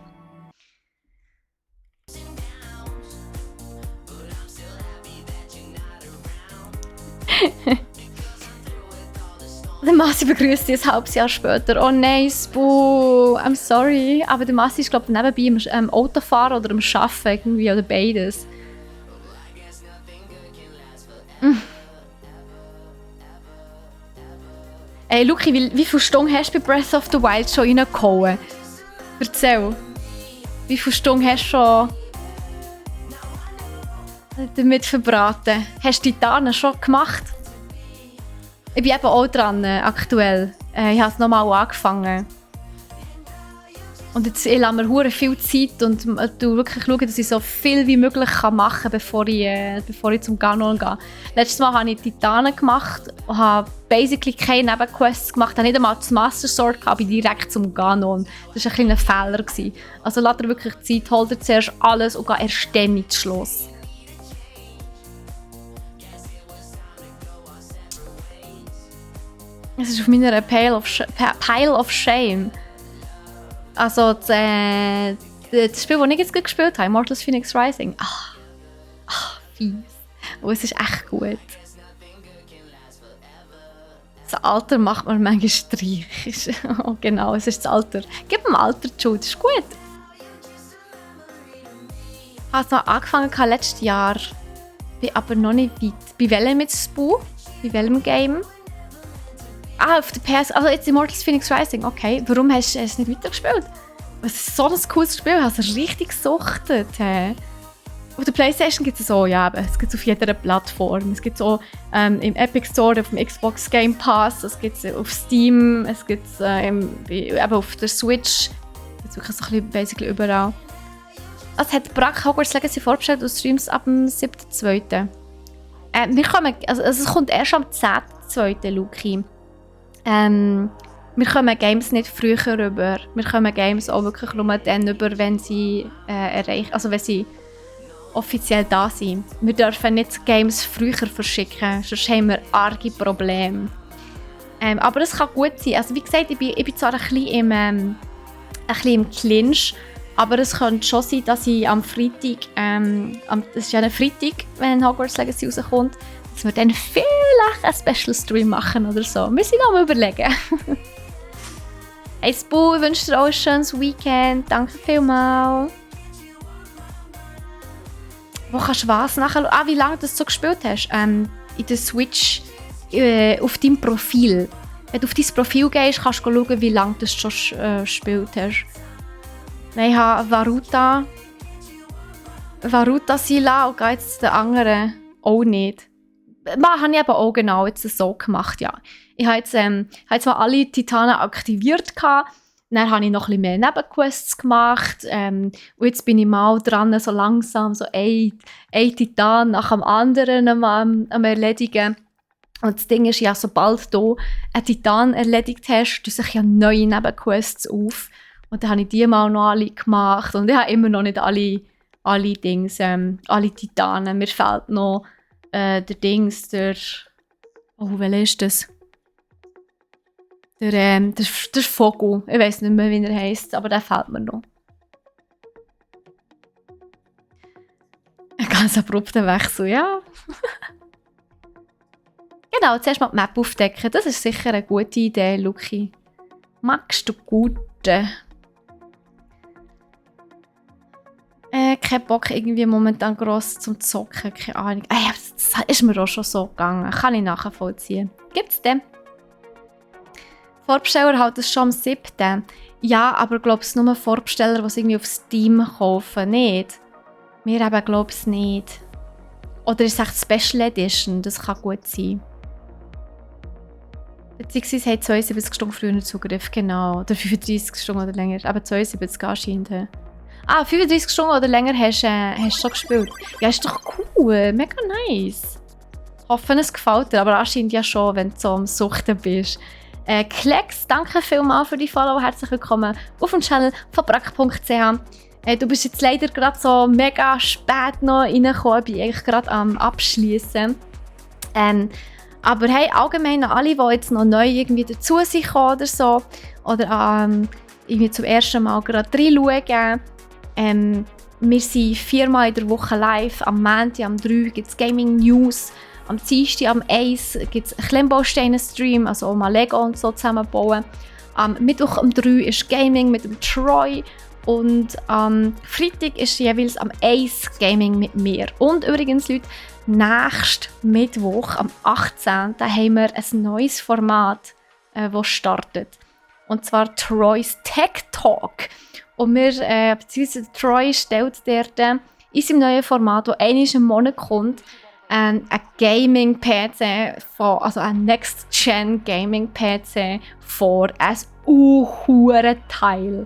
Der Masi begrüßt dich ein halbes Jahr später. Oh nein, Spoo, I'm sorry. Aber der Masi ist, glaube ich, nebenbei am Autofahren oder am Arbeiten irgendwie, oder beides. Ey, Luki, wie viele Stunden hast du bei Breath of the Wild schon reingehauen? Erzähl. Wie viele Stunden hast du schon damit verbraten? Hast du die Titanen schon gemacht? Ich bin eben auch dran, aktuell. Ich habe es nochmal angefangen. Und jetzt ich lasse mir hure viel Zeit und schaue wirklich, dass ich so viel wie möglich machen kann, bevor ich zum Ganon gehe. Letztes Mal habe ich Titanen gemacht und habe basically keine Nebenquests gemacht. Ich habe nicht einmal das Master Sword, aber direkt zum Ganon. Das war ein kleiner Fehler. Also lasst ihr wirklich Zeit, holt ihr zuerst alles und geht erst dann ins Schloss. Es ist auf meiner Pile of Shame. Also das Spiel, das ich jetzt gespielt habe, Immortals Phoenix Rising. Fies. Aber es ist echt gut. Das Alter macht mir manchmal Streich. Oh, genau, es ist das Alter. Gib dem Alter die Schuld, das ist gut. Ich habe es noch angefangen letztes Jahr. Bin aber noch nicht weit. Bei welchem mit Spoo? Bei welchem Game? Auf der PS, also jetzt Immortals Phoenix Rising, okay. Warum hast du es nicht weitergespielt? Es ist so ein cooles Spiel, hast du richtig gesuchtet. Auf der Playstation gibt es so, ja, es gibt es auf jeder Plattform. Es gibt es auch im Epic Store, auf dem Xbox Game Pass, es gibt es auf Steam, es gibt es eben auf der Switch. Es gibt wirklich so ein bisschen basically überall. Es hat Brack Hogwarts Legacy vorbestellt und streams ab dem 7.2. Es kommt erst am 10.2. Luki. Wir kommen Games nicht früher rüber. Wir kommen Games auch wirklich nur dann rüber, wenn sie wenn sie offiziell da sind. Wir dürfen nicht Games früher verschicken, sonst haben wir arge Probleme. Aber es kann gut sein. Also wie gesagt, ich bin zwar ein bisschen im Clinch, aber es könnte schon sein, dass ich am Freitag, das ist ja ein Freitag, wenn Hogwarts Legacy rauskommt, dass wir dann vielleicht einen Special Stream machen oder so. Wir sind noch am Überlegen. Hey Spoo, ich wünsche dir auch ein schönes Weekend. Danke vielmals. Wo kannst du was nachher? Wie lange du so gespielt hast? In der Switch auf deinem Profil. Wenn du auf dein Profil gehst, kannst du schauen, wie lange du schon gespielt hast. Nein, ich habe Varuta Sila und jetzt den anderen auch nicht. Das habe ich eben auch genau jetzt so gemacht, ja. Ich habe jetzt mal alle Titanen aktiviert. Dann habe ich noch ein bisschen mehr Nebenquests gemacht. Und jetzt bin ich mal dran, so langsam so ein Titan nach dem anderen am erledigen. Und das Ding ist ja, sobald du einen Titan erledigt hast, tun sich ja neue Nebenquests auf. Und dann habe ich die mal noch alle gemacht. Und ich habe immer noch nicht alle Titanen. Mir fehlt noch welcher ist das? Der Vogel. Ich weiss nicht mehr, wie er heisst, aber der fehlt mir noch. Ein ganz abrupter Wechsel, ja. Genau, zuerst mal die Map aufdecken. Das ist sicher eine gute Idee, Luki. Magst du Gute? Kein Bock irgendwie momentan gross zum Zocken, keine Ahnung. Das ist mir auch schon so gegangen. Kann ich nachvollziehen. Gibt's denn? Vorbesteller halt es schon am 7. Ja, aber glaubst du nur Vorbesteller, die es irgendwie auf Steam kaufen? Nicht. Wir eben glaubst nicht. Oder ist es echt Special Edition? Das kann gut sein. Beziehungsweise hat 72 Stunden früher Zugriff, genau. Oder 35 Stunden oder länger. Aber 72 anscheinend. 35 Stunden oder länger hast du schon gespielt. Ja, ist doch cool. Mega nice. Ich hoffe, es gefällt dir. Aber anscheinend ja schon, wenn du so am Suchten bist. Klecks, danke vielmals für die Follow. Herzlich willkommen auf dem Channel von brack.ch. Du bist jetzt leider gerade so mega spät noch reingekommen, ich bin eigentlich gerade am Abschließen. Aber hey, allgemein an alle, die jetzt noch neu irgendwie dazu sind oder so, oder irgendwie zum ersten Mal gerade reinschauen. Wir sind 4-mal in der Woche live. Am Montag, am 3 gibt es Gaming News. Am Dienstag, am 1 gibt es einen Klemmbausteinen-Stream, also auch mal Lego und so zusammenbauen. Am Mittwoch, am 3 ist Gaming mit dem Troy. Und am Freitag ist jeweils am 1 Gaming mit mir. Und übrigens, Leute, nächsten Mittwoch, am 18. haben wir ein neues Format, das startet. Und zwar Troy's Tech Talk. Und wir, beziehungsweise Troy stellt dort in seinem neuen Format, das einmal im Monat kommt, ein Gaming-PC, also ein Next-Gen Gaming-PC vor. Ein hohes Teil.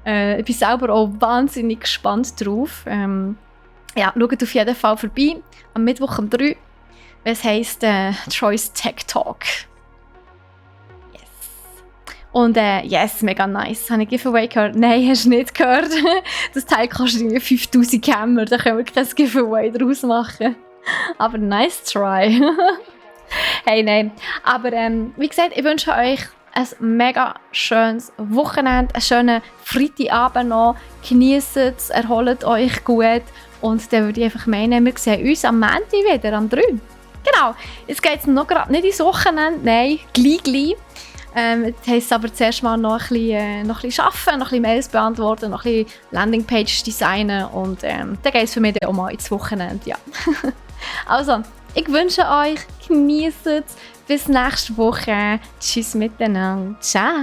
Ich bin selber auch wahnsinnig gespannt drauf. Ja, schaut auf jeden Fall vorbei. Am Mittwoch um 3. Es heisst Troy's Tech Talk. Yes. Und yes, mega nice. Habe ich Giveaway gehört? Nein, hast du nicht gehört. Das Teil kostet irgendwie 5000 Hammer. Da können wir kein Giveaway draus machen. Aber nice try. Hey, nein. Aber wie gesagt, ich wünsche euch ein mega schönes Wochenende, einen schönen Freitagabend noch. Genießt es, erholt euch gut. Und dann würde ich einfach meinen, wir sehen uns am Montag wieder, am 3. Genau, jetzt geht es noch gerade nicht ins Wochenende, nein, gleich. Das heisst aber zuerst mal noch ein bisschen arbeiten, noch ein bisschen Mails beantworten, noch ein bisschen Landingpage designen und dann geht es für mich dann auch mal ins Wochenende, ja. Also, ich wünsche euch, genießt es, bis nächste Woche. Tschüss miteinander, ciao.